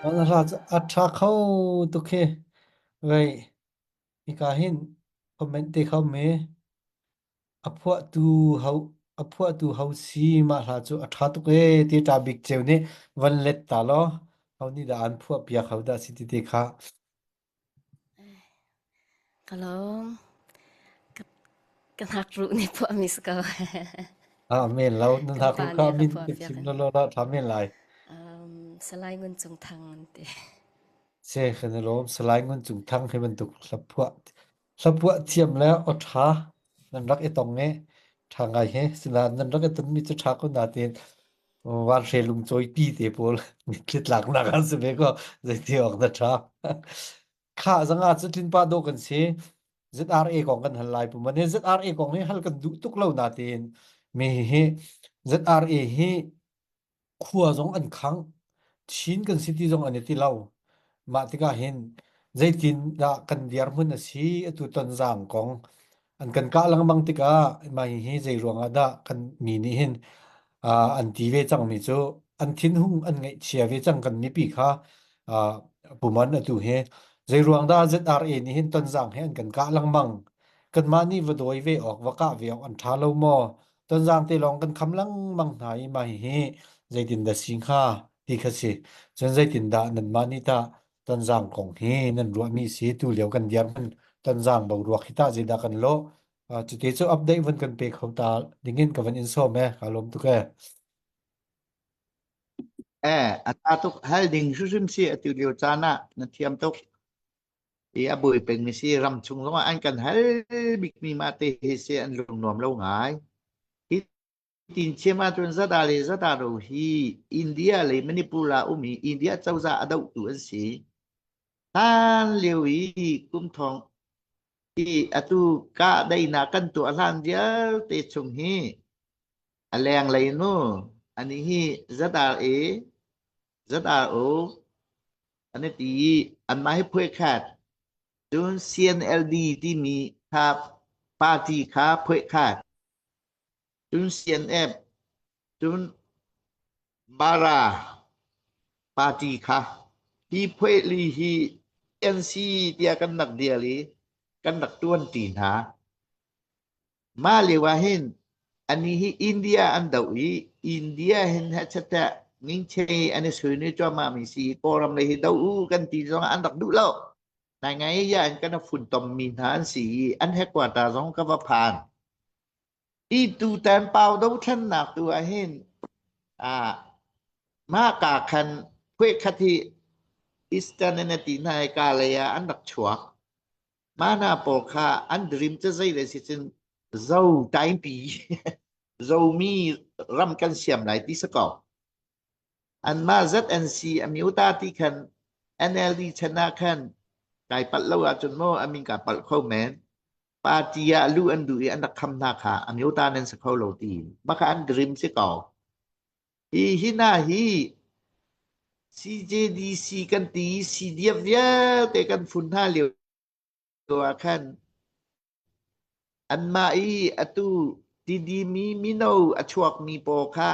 Mah hla cu a ṭha kho tuk hi. Vei, hika hin comment te kho me. A phuahtu ho a phuahtu ho si mah hla cu a ṭha tuk ee ti ṭa bik ceu nih van let ta law ho nih dah an phuah piak ho dah si ti te kha. Ka lawm. Ka ka ngakruh nih phuahmi si ko. Ah men lo nan Kan hak pa ru nih kha a ka min phuah ka piak chim in. lo lo la ṭha men lai. Um, Salai Ngun Cung Thang an ti. Se kan i lawm Salai Ngun Cung Thang hi bantuk hlaphuah hlaphuah thiam le aw ṭha nan rak i tong i ṭha ngai he sinain nan rak i tonmi cu ṭha ko nain vanhre lungcawi pi te pawl mitthli tlaknak an si ve ko zeiti awk na ṭha. Khah zanga cu tlinpa dawh kan si. ZRA kong kan hal lai puman. Hi ZRA kong hi hal kan duh tuk lo natein mi hi ZRA hi khua zong an khang. Chin kan si ti zong an i ti lo. Mah tikah hin zeitin dah kan dirhmun a si atu Tonzang kong an kan kah lengmang tikah mah hihi zei ruangah dah kan mi nih hin uh, an ti ve cangmi cu an thinhung an ngaihchia ve cang kan mipi kha uh, puman atu hi zei ruang dah ZRA nih hin Tonzang he an kan kah lengmang kanmah nih va dawi ve awk va kah ve awk an ṭha lo maw Tonzang te lawng kan kham lengmang hna i mah hihi zeitin dah si hnga ti kha si. Cun zeitindah nanmah nih tah Tonzang kong hi nan ruahmi si tu lio kan dirhmun Tonzang boruak hi tah zeidah kan lawh? Uh, cuti cu update van kan pe kho ta dingin ka van in sawm e ka lawm tuk e. Eh, a ta tuk hal ding hrimhrim si atu lio caan ah na thiam tuk. I a buai peng mi si ram chung zong ah an kan hal bik mi mah te hi si an lung nuam lo ngai. Hi tin chiam ahcun zada le zada ro hi India le Manipur ah um i India cozah a dohtu an si. Hlan lio i kum thong i atu kahdaihnak kan tuah hlan vialte chung hi a lenglei nu ani hi ZRA ZRO an i ti i anmah hi phuaikhat cun CNLD timi kha party kha phuaikhat cun CNF cun Bara party kha hi phuaili hi NC tiah kan rak dial i kan rak tuan ti hna. Mah lio ah hin anih hi India an doh i India hin hechet ngingche an i sui ni cuahmah mi si Kawlram lei hi doh u kan ti zong ah an rak duh lo. Nai ngai ya in kan funtom mi hna an si i an headquarter zong ka va phan. I tutan pau dothlennak tu ah hin ah mah ka khan phuekhat hi Eastern in a ti hna i ka lei ah an rak chuak. Mah hna pawl kha an dream cu zei le si cun zo taingpi zomi ram kan siam lai ti si ko. Anmah ZNC amyota ti khan NLD chan ah khan kai palh lo ahcun maw a min kaa palh kho men. Party ah luh an duh i an rak kham hna kha amyota nan si kho lo ti. Mah kha an dream si ko. Hi hi hna hi CJDC kan ti i CDF vialte kan fun hna lio ah khan anmah i atu tidimi mino a chuakmi pawl kha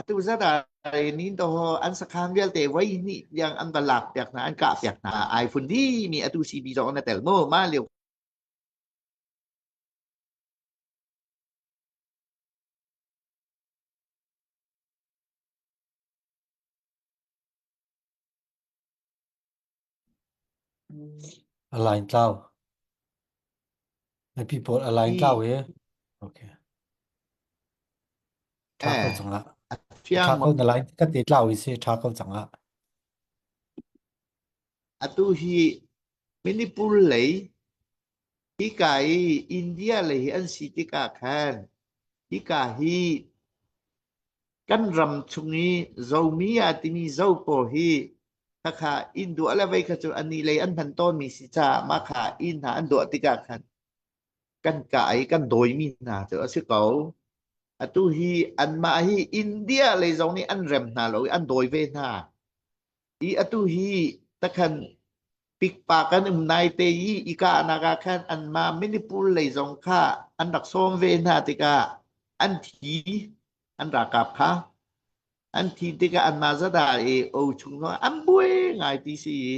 atu zat ah nin to an sakhan vialte voi hnih tiang an va lak piak hna an kah piak hna ai fun dimi atu CB zong na tel mu ma lio A line tlau. Mipi pawl a line tlau i. Okay. Tha ko Eh, cang ah. a Tha fiang ko na line ka te tlau i si tha ko cang ah. Atu hi Manipur lei hika i India lei hi an si tikah khan hika hi kan ram chung i Zomi ah timi Zo pawl hi khakha inn duah le vei kha cu ani lei an hman tawnmi si caah mah kha inn hna an duah tikah khan kan kah i kan dawimi hna cu a si ko. Atu hi anmah hi India lei zong nih an rem hna lo i an dawi ve hna. I atu hi takhan pikpa kan um nai te i i kahnak ah khan anmah Manipur lei zong kha an rak sawm ve hna tikah an thi an ralkap kha. An thi tikah anmah zadah i o chung zong an buai ngai ti si i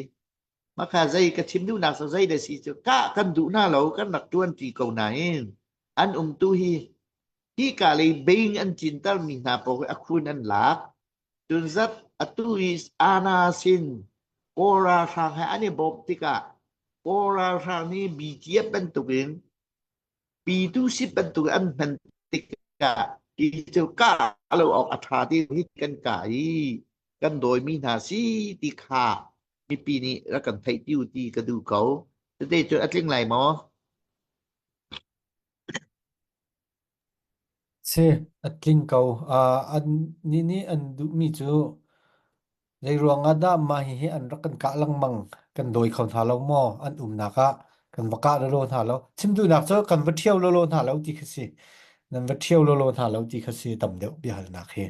Maka zei ka chim duhnak cu zei da si cu kah kan duh hna lo kan rak ṭuan ṭi ko nain an umtu hi hika lei being an cinter mi hna paoh hi a khun an lak. Cun zat atu i ana sin Kawl ralhrang he an i bawmh tikah Kawl ralhrang nih BGF bantukin pitu sip bantuk an hman tikah hi cu kah lo awk a ṭha ti hi kan kah i kan dawimi hna si ti kha mipi nih rak kan theih tiu ti ka duh ko. Tete cu a tling lai maw? Si, a tling ko. Uh, an nih nih an duhmi cu Zeiruang ah dah mah hihi an rak kan kah lengmang? Kan dawi kho hna lo maw? An umnak ah kan va kah lawlaw hna lo. Chim duhnak cu kan va ṭhio lawlaw hna lo ti kha si. Nan va ṭhio lawlaw hna lo ti kha si tam deuh biahalnak hi.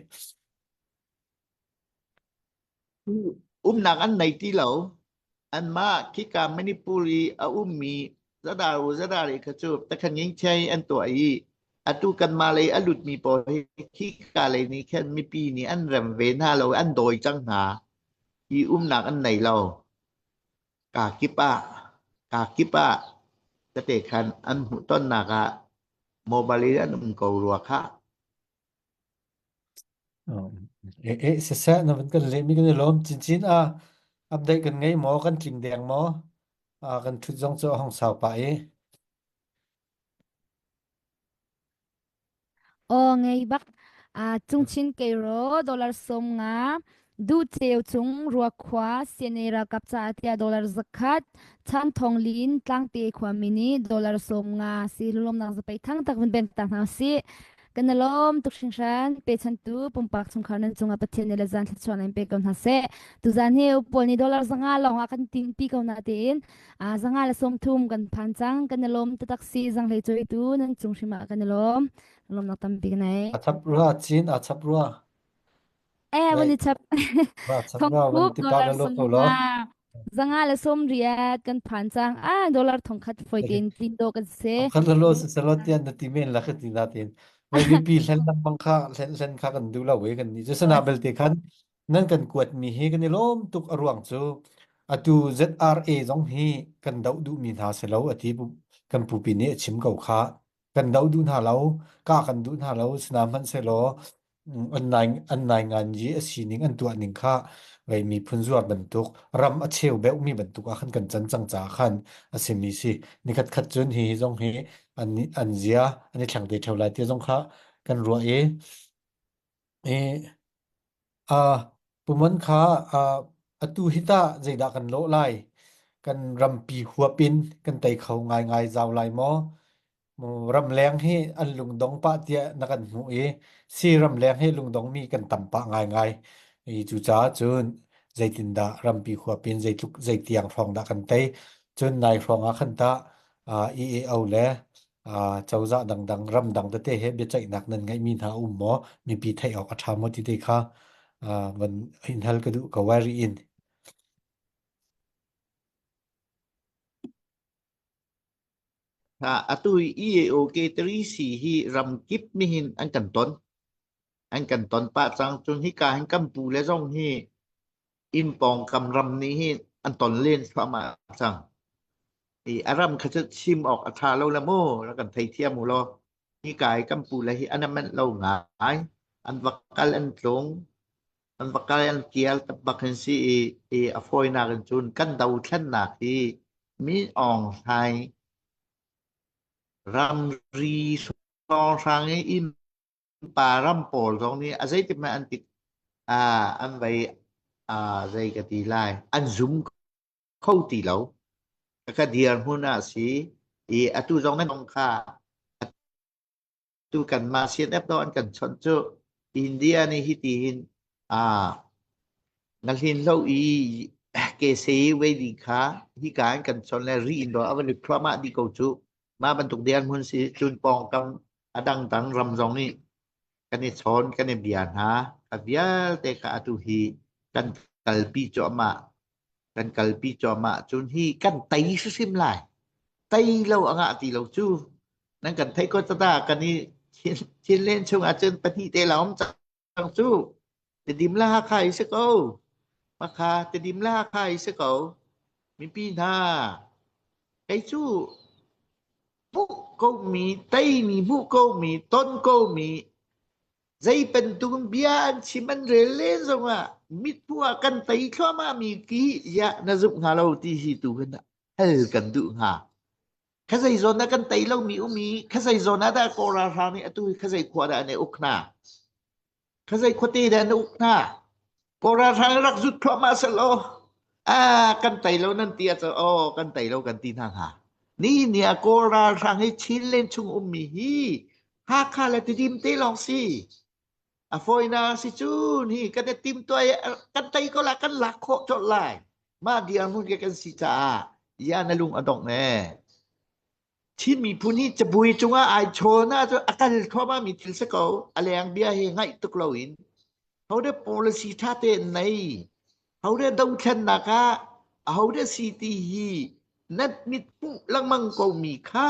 Umnak an nei ti lo. Anmah khika Manipur i a ummi Zadaru Zadari kha cu takhan ngingchei an tuah i atu kanmah lei a lutmi pawl hi khika lei nih khan mipi nih an rem ve hna lo an dawi cang hna i umnak an nei lo. Kaa kip ah kaa kip ah tete khan an hmuhtonnak ah mobile in an um ko rua khah. Eh, eh, siseh, na van kan lehmi kan i lawm chinchin a update kan ngei maw, kan tling deng maw? Ah, kan ṭhut zong cu a hong sau pah i. Aw ngei bak. Ah, Cungchin Keiro dollar 50 du ceu cung Ruakhua CNA ralkap caah tiah dollar 100 Chan Thong Lin Tlangte khuami nih dollar 50 si lulawmnak zapei thang tak vun beng ta hna usih. Kan i lawm tuk hringhran. Pechantu pumpak chungkhar nan cungah Pathian nih le zan thluachuah in pe ko hna seh. Tuzan hi pawl nih dollar 500 lawng ah kan tin pi ko na tiin 130 kan phan cang. Kan i lawm taktak si zanghlei cawitu nan cung hrim ah kan i lawm. Lawmnak tampi ka nei. A chap rua, chin a chap rua. Eh, Right. van i chap. Va chap Thong rua, van khup ti pa dollar la lo som ko lo. nga. 190 kan phan cang. Ah, dollar 1000 foi tein tin do kan se. Khat la lo se salo tian na ti men la khat ti na tin. Vai mipi hlen lengmang kha hlen hlen kha kan duh lo we kan ni. Cu sana belte khan nan kan kuat mi hi kan i lawm tuk a ruang cu atu ZRA zong hi kan doh duh mi hna si lo ati kan pupi nih a chim ko kha. Kan doh duh hna lo, kah kan duh hna lo, sina hmanhsehlaw an nai an nai nganyi a sining an tuah ning kha vei miphun zuar bantuk ram a cheu beuhmi bantuk ah khan kan can cang caah khan a simi si nikhat khat cun hi hi zong hi an an zia an i thleng te theo lai ti zong kha kan ruah i i Uh, Pumon kha uh, atu hi tah zeidah kan lawh lai? Kan rampi huap in kan tei kho ngaingai zau lai maw? Ramleng hi an lungdong pah tiah na kan hmuh i si ramleng hi lungdongmi kan tam pah ngaingai. I cucaah cun zeitindah rampi huap in zeitluk zeitiang hrawng dah kan tei? Cun nai hrawng ah khan tah uh, EAO le cozah dangdang ramdang tete he biaceihnak nan ngeihmi hna um maw mipi theih awk a ṭha maw ti te kha van in hal ka duh ko ai ri in. Atu EAO K3C hi ramkip nihin an kan ton. An kan ton pah cang. Cun hika hin kan pu le zong hi inn pawngkam ram nih hin an ton len thluahmah cang. I a ram kha cu chim awk a ṭha lo la mu, rak kan theithiam u law. Hika i kan pu le hi an manh lo ngai. An va kal an tlung, an va kal an kial bak in si i, i a fawinak in cun kan dothlennak hi Min Aung Hlaing ramri hrawnghrang i inn pa ram pawl zong nih a zeitik hmanh an tik ah an vei ah zei ka ti lai an zum kho ti lo ka dirhmun ah si i atu zong nan kha atu kanmah CNF do an kan chawnh cu India nih hi ti hin ah na hlin lo i kese wei ding kha hi ka an kan chawnh le ri in do a van i thluahmah di ko cu mah bantuk dirhmun si cun pawngkam a dangdang ram zong nih kan i chawn kan i bia hna a vialte kha atu hi kan kalpi cuahmah kan kalpi cuahmah cun hi kan tei hrimhrim lai tei lo a ngah ti lo cu nan kan theih ko tata kan i thinlen chung ahcun pahnih te la um cang cu. Tedim le Hakha i si ko. Makha Tedim le Hakha i si ko. Mipi hna, kei cu hmuh komi, teimi hmuh komi, ton komi, zei bantuk bia an chim an rel len zongah mithmuh ah kan tei thluahmah mi ki ya na zumh hnga lo ti hi tu hin hal kan duh hnga. Kha zei zawn dah kan tei lomi um i kha zei zawn ah dah Kawl ralhrang nih atu hi kha zei khua dah an i uk hna? Kha zei khuate dah an uk hna? Kawl ralhrang rak zut thluahmah selaw ah kan tei lo nan ti ahcun aw kan tei lo kan ti hna hnga. Ni ni ah Kawl ralhrang hi Chinland chung ummi hi Hakha le Tidim te lawng si. A fawinak si cun hi kan i timtuah i kan tei ko lai kan lak khawh colh lai. Mah dirhmun ke kan si caah ya na lung a dongh ee. Chin miphun hi cabui cungah ai chawn ahcun a kal thluahmah mi thil si ko. A leng bia hi ngaih tuk loin. Hode policy ṭha tein nei. Hode dothlennak ah ahode si ti hi na mit hmuh lengmang ko mi kha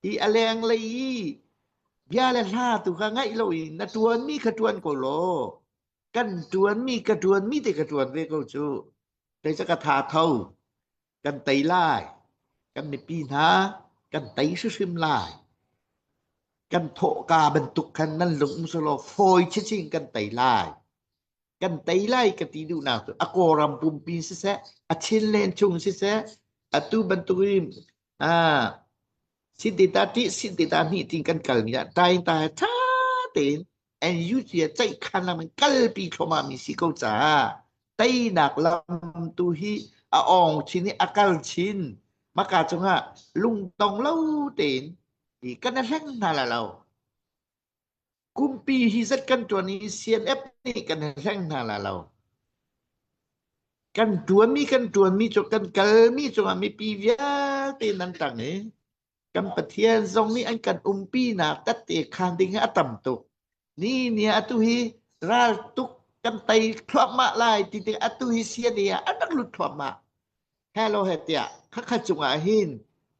hi a leng lei i bia le hla tu kha ngaih lo in na ṭuanmi kha ṭuan ko law kan ṭuanmi ka ṭuanmi te ka ṭuan ve ko cu kei cu ka tha tho kan tei lai kan mipi hna kan tei hrimhrim lai kan thawhka bantuk khan nan lung um selaw fawi chinchin kan tei lai kan tei lai ka ti duhnak cu a Kawlram pumpi siseh a Chinland chung siseh atu bantuk in ah Sintita ti sintita hnih tin kan kal mi ah tain ta tha tein NUG ceihkhan lam in kalpi thluahmah mi si ko caah teinak lam tu hi a ong chin i a kal chin maka cungah lungdong lo tein kan hleng hna la lo Kumpi hi zat kan ṭuan i CNF nih kan hleng hna la lo. Kan ṭuanmi kan ṭuanmi cu kan kalmi cungah mipi vialte nan ṭang i kan Pathian zong nih an kan umpinak tette khaan ding hi a tam tuk. Ni ni atu hi ral tuk kan tei thluahmah lai ti tik atu hi CNA ah an rak lut thluahmah. Hello he tiah khakha cungah hin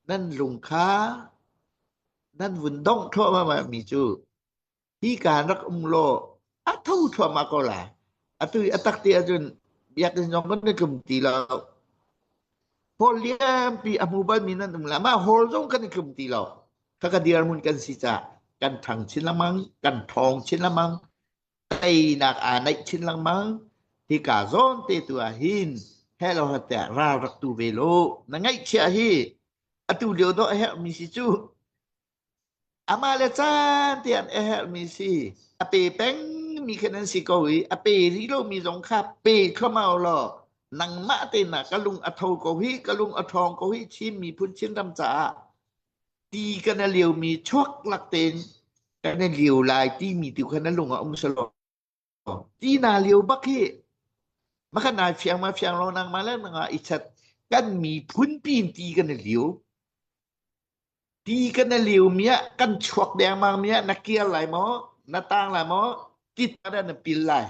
nan lung kha nan vun dongh thluahmah mi cu hi kaan rak um law a tho thluahmah ko lai. Atu i a tak ti ahcun biakinn zong kan i tlum ti lo. Hall lianpi a hmu balmi nan um la. Mah hall zong kan i tlum ti lo. Khaka dirhmun kan si caah kan ṭhang chin lengmang, kan ṭhawng chin lengmang, teinak aa naih chin lengmang. Hika zawn te tu ah hin hello tiah ral rak tu ve lo. Na ngaihchiah hi atu lio dawh a herhmi si cu amah le caan tiang a herhmi si a pe pengmi kha nan si ko i a pe rih lomi zong kha pe thluahmah law nangmah te na ka lung a tho ko hi ka lung a ṭhawng ko hi Chin miphun Chinram caah ti kan a liomi chuak lak tein kan i lio lai timi tu kha na lung a um selaw Ti na lio bak hi makhan nai fiang ma fiang lo nangmah le nangah i chat kan miphun pin ti kan i lio ti kan i lio mi ah kan chuak dengmang mi ah na kir lai maw na tang lai maw ti ta na pil lai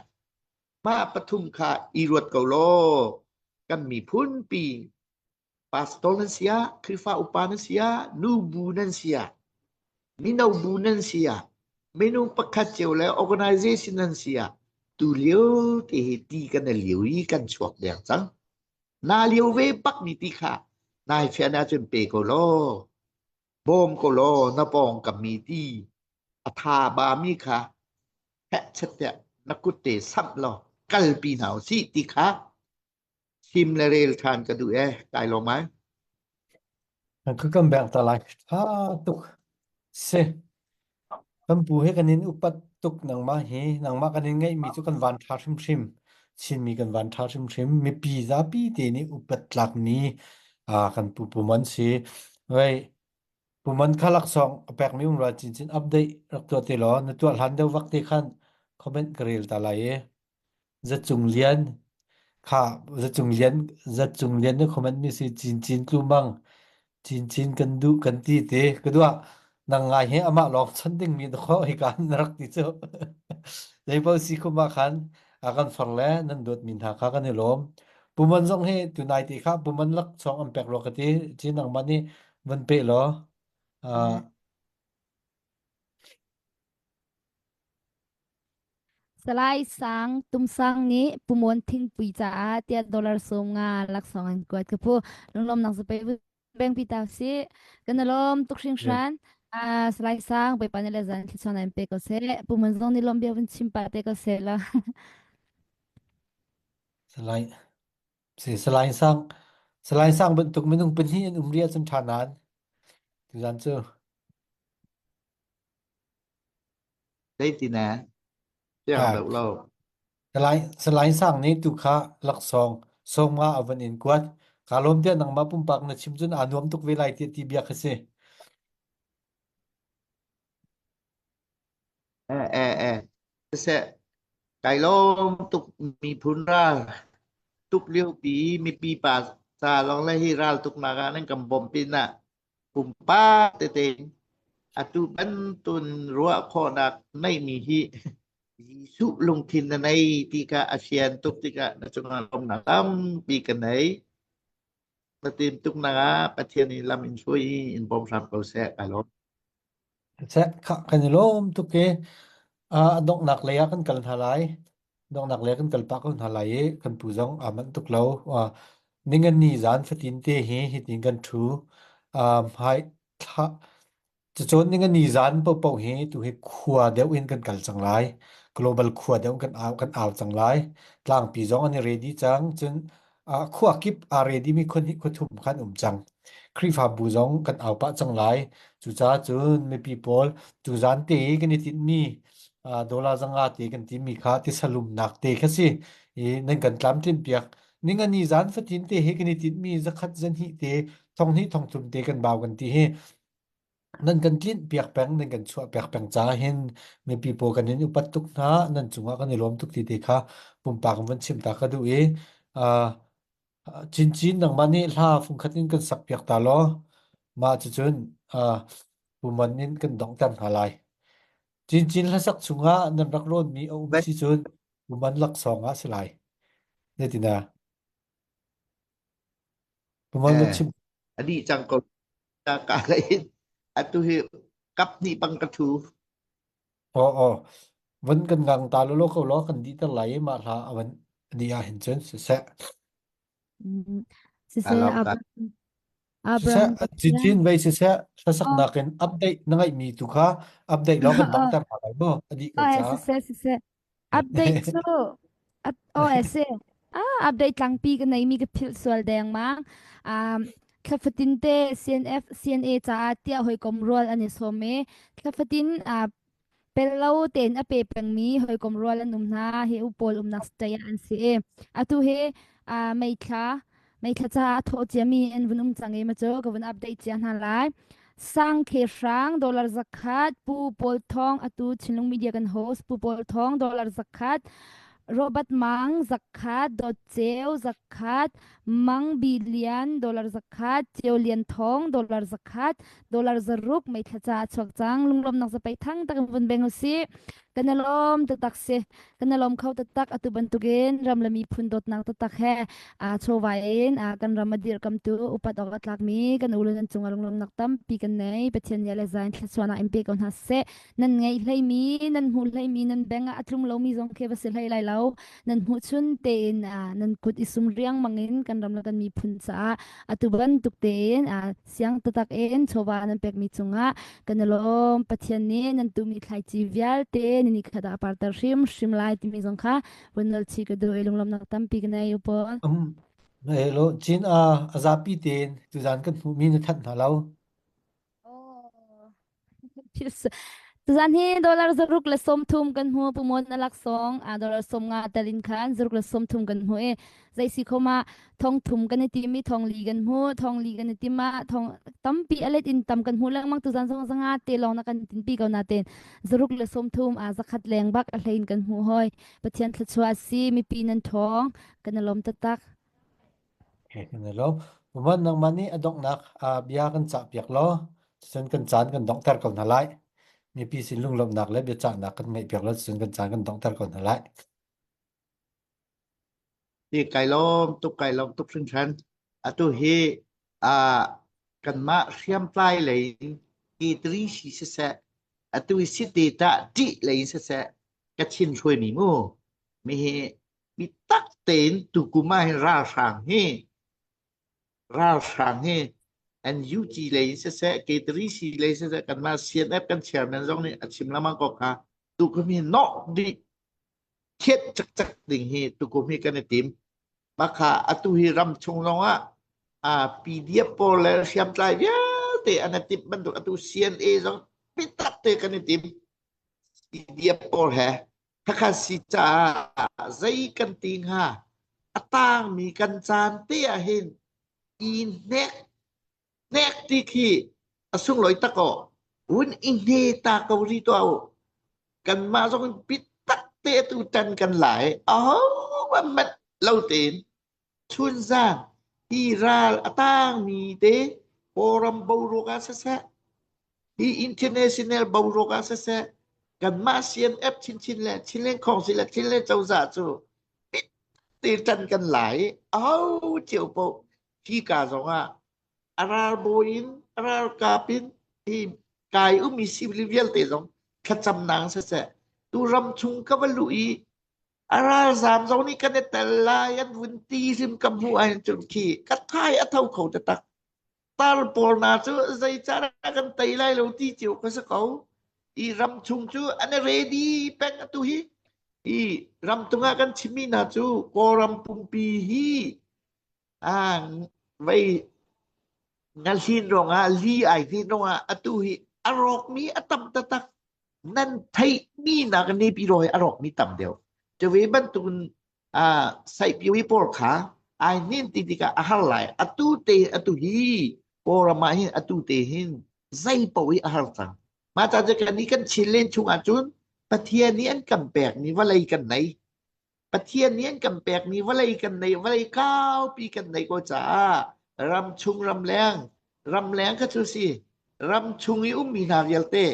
mah pathum kha i ruat ko law kan miphun pi pastor nan si ah Khrihfa upa nan si ah nubu nan si ah mino bu nan si ah minung pakhat cio le organization nan si ah tu lio te hi ti kan i lio i kan chuak deng cang na lio ve bak mi ti kha nai fian ahcun pe ko law bawm ko law na pawng kam mi ti a tha ba mi kha heh chet tiah na kut te samh law kalpi hna usih ti kha Chim le rel ṭhan ka duh ee, kai lawm ai. Ka kan beng ta lai. Tha tuk. Si. Kan pu he kan in upat tuk nangmah hi. Nangmah kan in ngeihmi cu kan van ṭha hrimhrim. Chinmi kan van ṭha hrimhrim. Mipi zapi te nih upat tlakmi ah kan pu pum an si. Vei puman kha laksawng a pekmi um ra chinchin update rak tuah te law na tuah hlan deuh vak te khan comment ka rel ta lai i. Zacung Lian kha Zacung Lian Zacung Lian na comment mi si Cincin Tlumang Cincin kan duh kan ti te ka duah nang ngai he amah lawng chan ding mi na kho hi kan na rak ti cu zeipaoh si khum ah khan a kan far le nan dawt mi hna kha kan i lawm Puman zong hi tunai ti kha Puman lak chong an pek rua ka ti chin nangmah nih van pe law uh, Salai Sang Tum Sang nih Pumon thingpui caah tiah dollar 50 laksawng an kuat ka pu. Lunglawmnak zapei beng pi ta si. Kan lawm tuk hringhran. Ah, Salai Sang Bawipa nih le zan thluachuah in pe ko seh. Pumon zong nih lawm bia vun chim pah te ko seh la. Salai si Salai Sang Salai Sang bantuk minung pahnih an um ria cun ṭha nan. Tuzan cu Zeitin eh? Siang ah deuh lo. Salai Salai Sang nih tu kha laksawng sawmnga a van in kuat. Kaa lawm tiah nangmah pumpak na chim cun aa nuam tuk ve lai tiah ti bia kha si. Eh eh eh. Siseh, kai lawm tuk miphun ral tuk lio pi mipi pa ca lawng le hi ral tuknak ah nan kan bawmh pin ah pumpak tete atu bantun ruah khawhnak neihmi hi Jesuh lungthin na nei ti kha a fian tuk tikah na cungah lawmnak tampi ka nei. Na tim tuk nak ah Pathian nih lam in hruai in bawm hram ko seh. Kai lawm. Seh, khah kan i lawm tuk i a donghnak lei ah kan kal hna lai. Donghnak lei ah kan kal pah ko hna lai i kan pu zong aa manh tuk lo. Ningani zan fatin te hi hitin kan ṭhu. Hmai thla Cacawn ning a nizan paohpaoh hi tu hi khua deuh in kan kal cang lai. Global khua deuh kan au kan au cang lai. Tlangpi zong an i ready cang. Cun uh, khua kip aa ready mi khua hnih khua thum khan um cang. Khrihfabu zong kan au pah cang lai. Cucaah cun mipi pawl tuzan te i kan i tinhmi uh, dollar zanga te kan timi kha tisalumnak te kha si. I nan kan tlamtlin piak. Ning a nizan fatin te hi kan i tinhmi zakhat zanhnih te thonghnih thongthum te kan bau kan ti hi nan kan tlinh piak peng nan kan chuah piak peng ca hin mipi pawl kan in upat tuk hna nan cungah kan i lawm tuk ti te kha pumpak in van chim ta ka duh i uh, chinchin nangmah nih hla fungkhat in kan sak piak ta law mah cucun uh, puman in kan donghter hna lai chinchin hlasak chungah nan rak rawnmi a um si cun puman laksawng ah si lai Zeitina puman van Eh, chim a dih cang ko ka ka lei atu hi kap hnih bang ka thu. Aw aw van kan ngang ta lo ko law kan dih ter lai i mah hla a van dih ah hin cun siseh Mm. Ka Siseh lawm ka. Abraham siseh Abraham Pathian. cincin vei siseh Oh, hlasaknak in update na ngeihmi tu kha update law kan oh, donghter hna lai mu a dih ko oh, ca siseh siseh. Update cu at oh ese. Ah, update tlangpi ka nei mi ka philh sual deng mang. Um, thlafatin te CNF CNA caah tiah hawikom rual an i sawm i thlafatin ah Pel lo tein a pe pengmi hawikom rual an um hna. Hi u pawl umnak state ah an si i atu hi uh, meithla meithla caah a thawh ciami an vun um cang i ma cu ka vun update cia hna lai. Sang Khe Hrang dollar zakhat, Pu Paul Thawng atu Chinlung Media kan host Pu Paul Thawng dollar zakhat, Robert Mang zakhat, Dawt Ceu zakhat, Mang Bi Lian dollar zakhat, Ceu Lian Thawng dollar zakhat, dollar zaruk meithla ca a chuak cang lunglawmnak zapei thang tak in vun beng usih kan i lawm taktak si kan i lawm kho taktak atu bantukin ram le miphun dawtnak taktak he a chawva in kan ram a dirkamtu upat awk a tlakmi kan u le nan cungah lunglawmnak tampi kan nei Pathian nih le zain thluachuahnak in pe ko hna seh nan ngeih hleimi nan hmuh hleimi nan beng ah a tlung lomi zong khi va si hlei lai lo nan hmuh chun tein nan kut i sum riangmang in kan ram le kan miphun caah atu bantuk tein siang taktak in chawva nan pekmi cungah kan i lawm Pathian nih nan tumi thlaici vialte ni khat ah parter hrim hrim lai timi zong kha vun nol chi ka duh i lunglawmnak tampi ka nei u Paul. Um, hello, Chin a a zapi tein tuzan kan hmuhmi na thanh hna lo. Oh. Tuzan hi dollar zaruk le 30 kan hmu pumon na laksawng a dollar 50 tel in khan zaruk le 30 kan hmu i zei si khoma thong thum kan i tim i thong li kan hmu thong li kan i tim ah thong tampi a let in tam kan hmu lengmang tuzan zong zanga te lawng na kan tin pi ko na ten zaruk le 30 a zakhat leng bak a hlein kan hmu hoi Pathian thluachuah si mipi nan thong kan i lawm taktak Hello. Puman nangmah nih a donghnak ah bia kan cahpiak law cun kan caan kan donghter ko hna lai. Mipi sin lunglawmhnak le biacahnak kan ngeihpiak law cun kan caan kan donghter ko hna lai. Ti kai lawm tuk kai lawm tuk hringhran. Atu hi ah kanmah hriamtlai lei in K3 si siseh, atu hi city tah ṭih lei in siseh. Kachin hruaimi mu mi hi mi tak tein tukum ah hin ralhrang hi ralhrang hi NUG lei in siseh K3C lei siseh kanmah CNF kan chairman zong nih a chim lengmang ko kha tukum hi nawh dih thiat cakcak ding hi tukum hi kan i tim. Makha atu hi ram chung zong ah ah PDF pawl le hriamtlai vialte an i timh bantuk atu CNA zong biatak te kan i tim. PDF pawl he khakha si caah zei kan ti hnga a tangmi kan caan te ah hin i hnek hnek ti khi a sunglawi tak aw hun i hne ta ko ri tuah u kanmah zong biatak te tu tan kan lai aho manh lo tein chunzan hi ral a tangmi te Kawlram boruak ah siseh hi international boruak ah siseh kanmah CNF chinchin le Chinland Council le Chinland cozah cu te tan kan lai aho cio paoh hika zong ah a ralbawi in a ralkap in hi kai ummi civil vialte zong thlacamnak siseh tu ram chung ka va luh i a ralzam zong nih kan i tel lai an vun ti hrim ka hmuh ahhin cun khi ka thai a tho kho taktak tar pawl hna cu zeicah kan tei lai lo ti cio ka si ko i ram chung cu an i ready peng atu hi i ram tung ah kan chimmi hna cu Kawlram pumpi hi ah vei ngahlin ruangah li ai hnin ruangah atu hi a rawkmi a tam taktak nan theihmi nak Naypyidaw hi a rawkmi tam deuh cuve bantukin ah saihpiowi pawl kha ai hnin ti tikah a har lai atu te atu hi Kawlram ah hin atu te hin zei paoh hi a har cang mah ca cu kan nih kan Chinland chung ahcun Pathian nih an kan pekmi vawlei kan nei Pathian nih an kan pekmi vawlei kan nei vawlei kaupi kan nei ko caah ram chung ramleng ramleng kha cu si ram chung i ummi hna vialte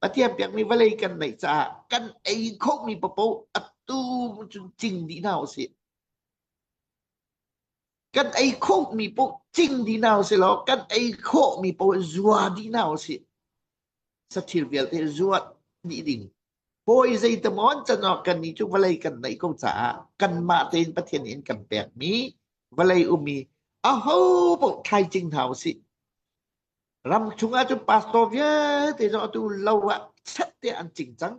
Pathian pekmi vawlei kan neih caah kan ei khomi paoh atu cun cing dih hna usih. Kan ei khomi paoh cing dih hna usih law kan ei khawhmi paoh zua dih hna usih. Sathil vialte zuat dih ding. Hawi zeitamaw an can awk kannih cu vawlei kan neih ko caah kanmah tein Pathian nih an kan pekmi vawlei ummi aho paoh thlaicing hna usih. Ram chungah cun pastor vialte zong atu lo ah chet tiah an cing cang.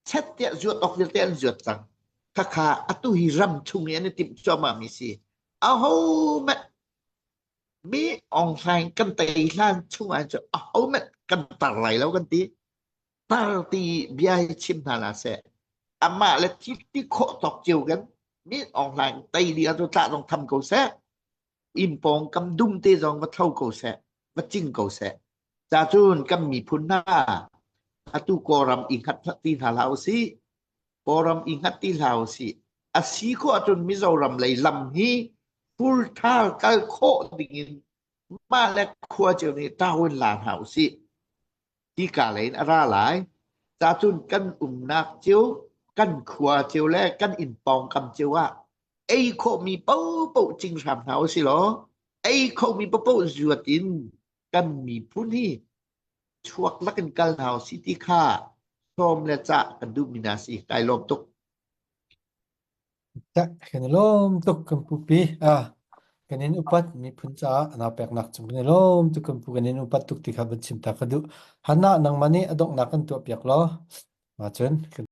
Chet tiah zuat awk vialte an zuat cang. Khakha atu hi ram chung i an i timh cuahmah mi si. Aho hmanh mi Aung Hlaing kan tei hlan chung ah cun aho hmanh kan tar lai lo kan ti. Tar ti bia hi chim hna la seh. Amah le thi ti khawh tawk cio kan mi Aung Hlaing tei ding ah cu tlah zong tham ko seh. Inn pawngkam dum te zong va tho ko seh, va cing ko seh. Ca cun kan miphun hna atu Kawlram i hngat ti hna hlah usih. Kawlram i hngat ti hlah usih. A si khawh ahcun Mizoram lei lam hi full thal kal khawh ding in mah le khua cio nih tawin la hna usih. Hika lei in a ra lai. Ca cun kan umnak cio, kan khua cio le kan inn pawngkam cio ah ei khawhmi paohpaoh cing hram hna usih law ei khomi paohpaoh zuat in kan miphun hi chuak lakin kal hna usih ti kha sawm le cah kan duhmi hna si. Kai lawm tuk. Tak kan i lawm tuk kan pupi. Ah, kan in upat miphun caah nau peknak cung kan i lawm tuk kan pu kan in upat tuk ti kha van chim ta ka duh. Hannah nangmah nih a donghnak kan tuah piak law. Macun kan.